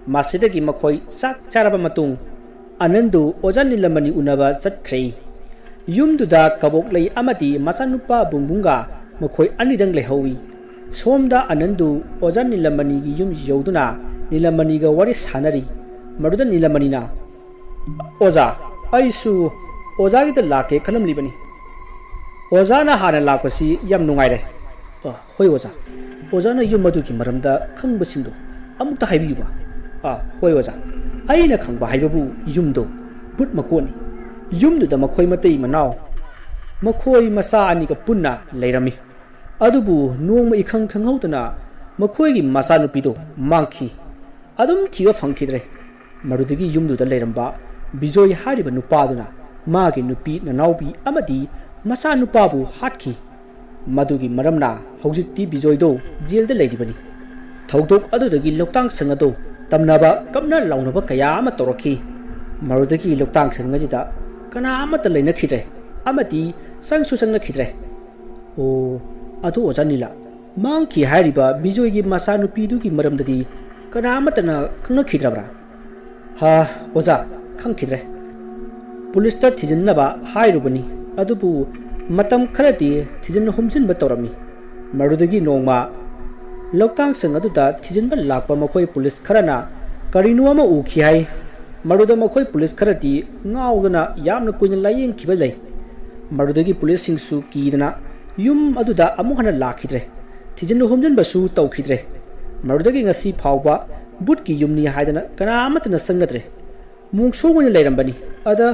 ꯃꯁꯤꯗꯒꯤ ꯃꯈꯣꯏ ꯆꯥꯛ ꯆꯥꯔꯕ ꯃꯇꯨꯡ ꯑꯅꯟꯗꯨ ꯑꯣꯖꯥ ꯅꯤꯂꯃꯅꯤ ꯎꯅꯕ ꯆꯠꯈ꯭ꯔꯦ꯫ ꯌꯨꯝꯗꯨꯗ ꯀꯕꯣꯛꯂꯩ ꯑꯃꯗꯤ ꯃꯆꯥꯅꯨꯄꯥ ꯕꯨꯡꯕꯨꯡꯒ ꯃꯈꯣꯏ ꯑꯅꯤꯗꯪ ꯂꯩꯍꯧꯏ꯫ ꯁꯣꯝꯗ ꯑꯅꯟꯗꯨ ꯑꯣꯖꯥ ꯅꯤꯂꯃꯅꯤꯒꯤ ꯌꯨꯝ ꯌꯧꯗꯨꯅ ꯅꯤꯂꯃꯅꯤꯒ ꯋꯥꯔꯤ ꯁꯥꯟꯅꯔꯤ꯫ ꯃꯗꯨꯗ ꯅꯤꯂꯃꯅꯤꯅ, "ꯑꯣꯖꯥ, ꯑꯩꯁꯨ ꯑꯣꯖꯥꯒꯤꯗ ꯂꯥꯛꯀꯦ ꯈꯜꯂꯝꯂꯤꯕꯅꯤ꯫ ꯑꯣꯖꯥꯅ ꯍꯥꯟꯅ ꯂꯥꯛꯄꯁꯤ ꯌꯥꯝ ꯅꯨꯡꯉꯥꯏꯔꯦ꯫ ꯑ, ꯍꯣꯏ ꯑꯣꯖꯥ꯫ ꯑꯣꯖꯥꯅ ꯌꯨꯝ ꯑꯗꯨꯒꯤ ꯃꯔꯝꯗ ꯈꯪꯕꯁꯤꯡꯗꯣ ꯑꯃꯨꯛꯇ ꯍꯥꯏꯕꯤꯌꯨꯕ꯫ ꯑ, ꯍꯣꯏ ꯑꯣꯖꯥ꯫ ꯑꯩꯅ ꯈꯪꯕ ꯍꯥꯏꯕꯕꯨ ꯌꯨꯝꯗꯣ ꯕꯨꯠ ꯃꯀꯣꯟꯅꯤ꯫ ꯌꯨꯝꯗꯨꯗ ꯃꯈꯣꯏ ꯃꯇꯩ ꯃꯅꯥꯎ, ꯃꯈꯣꯏ ꯃꯆꯥ ꯑꯅꯤꯒ ꯄꯨꯟꯅ ꯂꯩꯔꯝꯃꯤ꯫ ꯑꯗꯨꯕꯨ ꯅꯣꯡꯃ ꯏꯈꯪ ꯈꯪꯍꯧꯗꯅ ꯃꯈꯣꯏꯒꯤ ꯃꯆꯥꯅꯨꯄꯤꯗꯣ ꯃꯥꯡꯈꯤ꯫ ꯑꯗꯨꯝ ꯊꯤꯕ ꯐꯪꯈꯤꯗ꯭ꯔꯦ꯫ ꯃꯗꯨꯗꯒꯤ ꯌꯨꯝꯗꯨꯗ ꯂꯩꯔꯝꯕ ꯕꯤꯖꯣꯏ ꯍꯥꯏꯔꯤꯕ ꯅꯨꯄꯥꯗꯨꯅ ꯃꯥꯒꯤ ꯅꯨꯄꯤ ꯅꯅꯥꯎꯄꯤ ꯑꯃꯗꯤ ꯃꯆꯥꯅꯨꯄꯥꯕꯨ ꯍꯥꯠꯈꯤ꯫ ꯃꯗꯨꯒꯤ ꯃꯔꯝꯅ ꯍꯧꯖꯤꯛꯇꯤ ꯕꯤꯖꯣꯏꯗꯣ ꯖꯦꯜꯗ ꯂꯩꯔꯤꯕꯅꯤ꯫ ꯊꯧꯗꯣꯛ ꯑꯗꯨꯗꯒꯤ ꯂꯧꯇꯥꯡ ꯁꯪ ꯑꯗꯨ ꯇꯝꯅꯕ ꯀꯞꯅ ꯂꯥꯎꯅꯕ ꯀꯌꯥ ꯑꯃ ꯇꯧꯔꯛꯈꯤ꯫ ꯃꯗꯨꯗꯒꯤ ꯂꯧꯇꯥꯡ ꯁꯪ ꯑꯁꯤꯗ ꯀꯅꯥ ꯑꯃꯠꯇ ꯂꯩꯅꯈꯤꯗ꯭ꯔꯦ ꯑꯃꯗꯤ ꯆꯪꯁꯨ ꯆꯪꯅꯈꯤꯗ꯭ꯔꯦ꯫ ꯑꯣ, ꯑꯗꯨ ꯑꯣꯖꯥ ꯅꯤꯂꯥ, ꯃꯥꯡꯈꯤ ꯍꯥꯏꯔꯤꯕ ꯕꯤꯖꯣꯏꯒꯤ ꯃꯆꯥꯅꯨꯄꯤꯗꯨꯒꯤ ꯃꯔꯝꯗꯗꯤ ꯀꯅꯥ ꯑꯃꯠꯇꯅ ꯈꯪꯅꯈꯤꯗ꯭ꯔꯕ꯭ꯔꯥ? ꯍꯥ, ꯑꯣꯖꯥ, ꯈꯪꯈꯤꯗ꯭ꯔꯦ꯫ ꯄꯨꯂꯤꯁꯇ ꯊꯤꯖꯤꯟꯅꯕ ꯍꯥꯏꯔꯨꯕꯅꯤ, ꯑꯗꯨꯕꯨ ꯃꯇꯝ ꯈꯔꯗꯤ ꯊꯤꯖꯤꯟ ꯍꯨꯝꯖꯤꯟꯕ ꯇꯧꯔꯝꯃꯤ꯫ ꯃꯗꯨꯗꯒꯤ ꯅꯣꯡꯃ ꯂꯧꯇꯥꯡꯁꯪ ꯑꯗꯨꯗ ꯊꯤꯖꯤꯟꯕ ꯂꯥꯛꯄ ꯃꯈꯣꯏ ꯄꯨꯂꯤꯁ ꯈꯔꯅ ꯀꯔꯤꯅꯣ ꯑꯃ ꯎꯈꯤ ꯍꯥꯏ꯫ ꯃꯗꯨꯗ ꯃꯈꯣꯏ ꯄꯨꯂꯤꯁ ꯈꯔꯗꯤ ꯉꯥꯎꯗꯅ ꯌꯥꯝꯅ ꯀꯨꯏꯅ ꯂꯥꯌꯦꯡꯈꯤꯕ ꯂꯩ꯫ ꯃꯗꯨꯗꯒꯤ ꯄꯨꯂꯤꯁꯁꯤꯡꯁꯨ ꯀꯤꯗꯅ ꯌꯨꯝ ꯑꯗꯨꯗ ꯑꯃꯨꯛ ꯍꯟꯅ ꯂꯥꯛꯈꯤꯗ꯭ꯔꯦ꯫ ꯊꯤꯖꯤꯟ ꯍꯨꯝꯖꯤꯟꯕꯁꯨ ꯇꯧꯈꯤꯗ꯭ꯔꯦ꯫ ꯃꯗꯨꯗꯒꯤ ꯉꯁꯤ ꯐꯥꯎꯕ ꯕꯨꯠꯀꯤ ꯌꯨꯝꯅꯤ ꯍꯥꯏꯗꯅ ꯀꯅꯥ ꯑꯃꯠꯇꯅ ꯆꯪꯅꯗ꯭ꯔꯦ꯫ ꯃꯣꯡꯁꯣꯡ ꯑꯣꯏꯅ ꯂꯩꯔꯝꯕꯅꯤ꯫ ꯑꯗ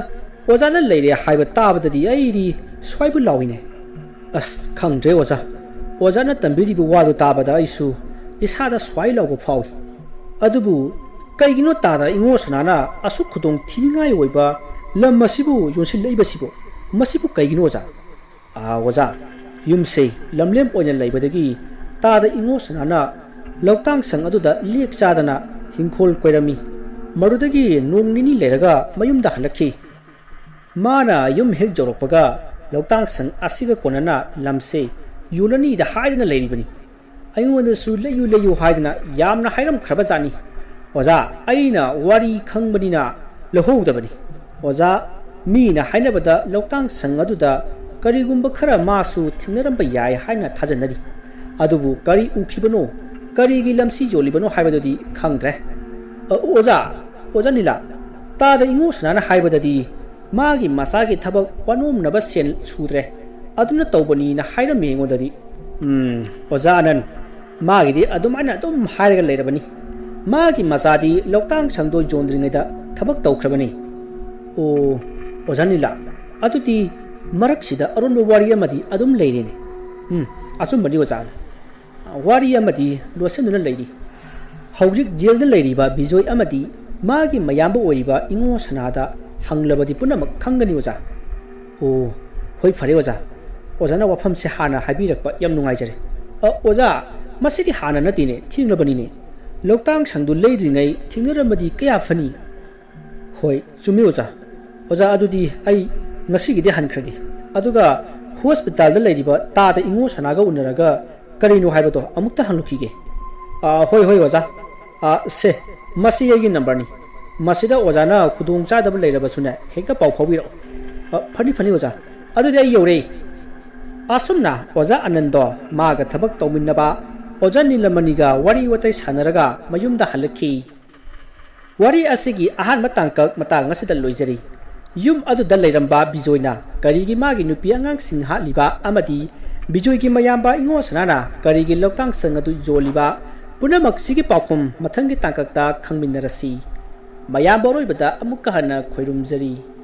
ꯑꯣꯖꯥꯅ ꯂꯩꯔꯦ ꯍꯥꯏꯕ ꯇꯥꯕꯗꯗꯤ ꯑꯩꯗꯤ ꯁ꯭ꯋꯥꯏꯕꯨ ꯂꯥꯎꯏꯅꯦ꯫ ꯑꯁ, ꯈꯪꯗ꯭ꯔꯦ ꯑꯣꯖꯥ꯫ ꯑꯣꯖꯥꯅ ꯇꯝꯕꯤꯔꯤꯕ ꯋꯥꯗꯨ ꯇꯥꯕꯗ ꯑꯩꯁꯨ ꯏꯁꯥꯗ ꯁ꯭ꯋꯥꯏ ꯂꯥꯎꯕ ꯐꯥꯎꯏ꯫ ꯑꯗꯨꯕꯨ ꯀꯩꯒꯤꯅꯣ ꯇꯥꯗ ꯏꯉꯣ ꯁꯅꯥꯅ ꯑꯁꯨꯛ ꯈꯨꯗꯣꯡ ꯊꯤꯅꯤꯡꯉꯥꯏ ꯑꯣꯏꯕ ꯂꯝ ꯑꯁꯤꯕꯨ ꯌꯣꯟꯁꯤꯜꯂꯛꯏꯕꯁꯤꯕꯣ? ꯃꯁꯤꯕꯨ ꯀꯩꯒꯤꯅꯣ ꯑꯣꯖꯥ? ꯑꯥ, ꯑꯣꯖꯥ, ꯌꯨꯝꯁꯦ ꯂꯝꯂꯦꯝ ꯑꯣꯏꯅ ꯂꯩꯕꯗꯒꯤ ꯇꯥꯗ ꯏꯉꯣ ꯁꯅꯥꯅ ꯂꯧꯇꯥꯡ ꯁꯪ ꯑꯗꯨꯗ ꯂꯦꯛ ꯆꯥꯗꯅ ꯍꯤꯡꯈꯣꯜ ꯀꯣꯏꯔꯝꯃꯤ꯫ ꯃꯗꯨꯗꯒꯤ ꯅꯣꯡ ꯅꯤꯅꯤ ꯂꯩꯔꯒ ꯃꯌꯨꯝꯗ ꯍꯜꯂꯛꯈꯤ꯫ ꯃꯥꯅ ꯌꯨꯝ ꯍꯦꯛ ꯌꯧꯔꯛꯄꯒ ꯂꯧꯇꯥꯡ ꯁꯪ ꯑꯁꯤꯒ ꯀꯣꯟꯅꯅ ꯂꯝꯁꯦ ꯌꯣꯜꯂꯅꯤꯗ ꯍꯥꯏꯗꯅ ꯂꯩꯔꯤꯕꯅꯤ꯫ ꯑꯩꯉꯣꯟꯗꯁꯨ ꯂꯩꯌꯨ ꯂꯩꯌꯨ ꯍꯥꯏꯗꯅ ꯌꯥꯝꯅ ꯍꯥꯏꯔꯝꯈ꯭ꯔꯕꯖꯥꯠꯅꯤ꯫ ꯑꯣꯖꯥ, ꯑꯩꯅ ꯋꯥꯔꯤ ꯈꯪꯕꯅꯤꯅ ꯂꯧꯍꯧꯗꯕꯅꯤ꯫ ꯑꯣꯖꯥ, ꯃꯤꯅ ꯍꯥꯏꯅꯕꯗ ꯂꯧꯇꯥꯡ ꯁꯪ ꯑꯗꯨꯗ ꯀꯔꯤꯒꯨꯝꯕ ꯈꯔ ꯃꯥꯁꯨ ꯊꯦꯡꯅꯔꯝꯕ ꯌꯥꯏ ꯍꯥꯏꯅ ꯊꯥꯖꯅꯔꯤ꯫ ꯑꯗꯨꯕꯨ ꯀꯔꯤ ꯎꯈꯤꯕꯅꯣ, ꯀꯔꯤꯒꯤ ꯂꯝꯁꯤ ꯌꯣꯜꯂꯤꯕꯅꯣ ꯍꯥꯏꯕꯗꯨꯗꯤ ꯈꯪꯗ꯭ꯔꯦ꯫ ꯑ, ꯑꯣꯖꯥ, ꯑꯣꯖꯥ ꯅꯤꯂꯥ, ꯇꯥꯗ ꯏꯉꯣ ꯁꯅꯥꯅ ꯍꯥꯏꯕꯗꯗꯤ ꯃꯥꯒꯤ ꯃꯆꯥꯒꯤ ꯊꯕꯛ ꯋꯥꯅꯣꯝꯅꯕ ꯁꯦꯜ ꯁꯨꯗ꯭ꯔꯦ꯫ ꯑꯗꯨꯅ ꯇꯧꯕꯅꯤꯅ ꯍꯥꯏꯔꯝꯃꯤ ꯑꯩꯉꯣꯟꯗꯗꯤ꯫ ꯎꯝ, ꯑꯣꯖꯥ ꯑꯅꯟ, ꯃꯥꯒꯤꯗꯤ ꯑꯗꯨꯃꯥꯏꯅ ꯑꯗꯨꯝ ꯍꯥꯏꯔꯒ ꯂꯩꯔꯕꯅꯤ꯫ ꯃꯥꯒꯤ ꯃꯆꯥꯗꯤ ꯂꯧꯇꯥꯡ ꯁꯪꯗꯣ ꯌꯣꯟꯗ꯭ꯔꯤꯉꯩꯗ ꯊꯕꯛ ꯇꯧꯈ꯭ꯔꯕꯅꯤ꯫ ꯑꯣ, ꯑꯣꯖꯥ ꯅꯤꯂꯥ, ꯑꯗꯨꯗꯤ ꯃꯔꯛꯁꯤꯗ ꯑꯔꯣꯟꯕ ꯋꯥꯔꯤ ꯑꯃꯗꯤ ꯑꯗꯨꯝ ꯂꯩꯔꯦꯅꯦ꯫ ꯎꯝ, ꯑꯆꯨꯝꯕꯅꯤ ꯑꯣꯖꯥ꯫ ꯋꯥꯔꯤ ꯑꯃꯗꯤ ꯂꯣꯠꯁꯤꯟꯗꯨꯅ ꯂꯩꯔꯤ꯫ ꯍꯧꯖꯤꯛ ꯖꯦꯜꯗ ꯂꯩꯔꯤꯕ ꯕꯤꯖꯣꯏ ꯑꯃꯗꯤ ꯃꯥꯒꯤ ꯃꯌꯥꯝꯕ ꯑꯣꯏꯔꯤꯕ ꯏꯉꯣ ꯁꯅꯥꯗ ꯍꯪꯂꯕꯗꯤ ꯄꯨꯝꯅꯃꯛ ꯈꯪꯒꯅꯤ ꯑꯣꯖꯥ꯫ ꯑꯣ, ꯍꯣꯏ, ꯐꯔꯦ ꯑꯣꯖꯥ꯫ ꯑꯣꯖꯥꯅ ꯋꯥꯐꯝꯁꯦ ꯍꯥꯟꯅ ꯍꯥꯏꯕꯤꯔꯛꯄ ꯌꯥꯝ ꯅꯨꯡꯉꯥꯏꯖꯔꯦ꯫ ꯑ, ꯑꯣꯖꯥ, ꯃꯁꯤꯗꯤ ꯍꯥꯟꯅ ꯅꯠꯇꯦꯅꯦ, ꯊꯦꯡꯂꯕꯅꯤꯅꯦ꯫ ꯂꯧꯇꯥꯡ ꯁꯪꯗꯨ ꯂꯩꯗ꯭ꯔꯤꯉꯩ ꯊꯦꯡꯅꯔꯝꯃꯗꯤ ꯀꯌꯥ ꯐꯅꯤ꯫ ꯍꯣꯏ, ꯆꯨꯝꯃꯤ ꯑꯣꯖꯥ꯫ ꯑꯣꯖꯥ, ꯑꯗꯨꯗꯤ ꯑꯩ ꯉꯁꯤꯒꯤꯗꯤ ꯍꯟꯈ꯭ꯔꯒꯦ꯫ ꯑꯗꯨꯒ ꯍꯣꯁꯄꯤꯇꯥꯜꯗ ꯂꯩꯔꯤꯕ ꯇꯥꯗ ꯏꯉꯣ ꯁꯅꯥꯒ ꯎꯅꯔꯒ ꯀꯔꯤꯅꯣ ꯍꯥꯏꯕꯗꯣ ꯑꯃꯨꯛꯇ ꯍꯪꯂꯨꯈꯤꯒꯦ꯫ ꯑꯥ, ꯍꯣꯏ, ꯍꯣꯏ, ꯑꯣꯖꯥ꯫ ꯑꯥ, ꯁꯦ, ꯃꯁꯤ ꯑꯩꯒꯤ ꯅꯝꯕꯔꯅꯤ꯫ ꯃꯁꯤꯗ ꯑꯣꯖꯥꯅ ꯈꯨꯗꯣꯡ ꯆꯥꯗꯕ ꯂꯩꯔꯕꯁꯨꯅꯦ, ꯍꯦꯛꯇ ꯄꯥꯎ ꯐꯥꯎꯕꯤꯔꯛꯑꯣ꯫ ꯑꯥ, ꯐꯅꯤ, ꯐꯅꯤ, ꯑꯣꯖꯥ꯫ ꯑꯗꯨꯗꯤ ꯑꯩ ꯌꯧꯔꯦ꯫ ꯑꯁꯨꯝꯅ ꯑꯣꯖꯥ ꯑꯅꯟꯗꯣ ꯃꯥꯒ ꯊꯕꯛ ꯇꯧꯃꯤꯟꯅꯕ ꯑꯣꯖꯥ ꯅꯤꯂꯃꯅꯤꯒ ꯋꯥꯔꯤ ꯋꯥꯇꯥꯏ ꯁꯥꯟꯅꯔꯒ ꯃꯌꯨꯝꯗ ꯍꯜꯂꯛꯈꯤ꯫ ꯋꯥꯔꯤ ꯑꯁꯤꯒꯤ ꯑꯍꯥꯟꯕ ꯇꯥꯡꯀꯛ ꯃꯇꯥꯡ ꯑꯁꯤꯗ ꯂꯣꯏꯖꯔꯤ꯫ ꯌꯨꯝ ꯑꯗꯨꯗ ꯂꯩꯔꯝꯕ ꯕꯤꯖꯣꯏꯅ ꯀꯔꯤꯒꯤ ꯃꯥꯒꯤ ꯅꯨꯄꯤ ꯑꯉꯥꯡꯁꯤꯡ ꯍꯥꯠꯂꯤꯕ ꯑꯃꯗꯤ ꯕꯤꯖꯣꯏꯒꯤ ꯃꯌꯥꯝꯕ ꯏꯉꯣ ꯁꯅꯥꯅ ꯀꯔꯤꯒꯤ ꯂꯧꯇꯥꯡ ꯁꯪ ꯑꯗꯨ ꯌꯣꯜꯂꯤꯕ ꯄꯨꯝꯅꯃꯛꯁꯤꯒꯤ ꯄꯥꯎꯈꯨꯝ ꯃꯊꯪꯒꯤ ꯇꯥꯡꯀꯛꯇ ꯈꯪꯃꯤꯟꯅꯔꯁꯤ꯫ ꯃꯌꯥꯝꯕ ꯑꯔꯣꯏꯕꯗ ꯑꯃꯨꯛꯀ ꯍꯟꯅ ꯈꯣꯏꯔꯨꯝꯖꯔꯤ꯫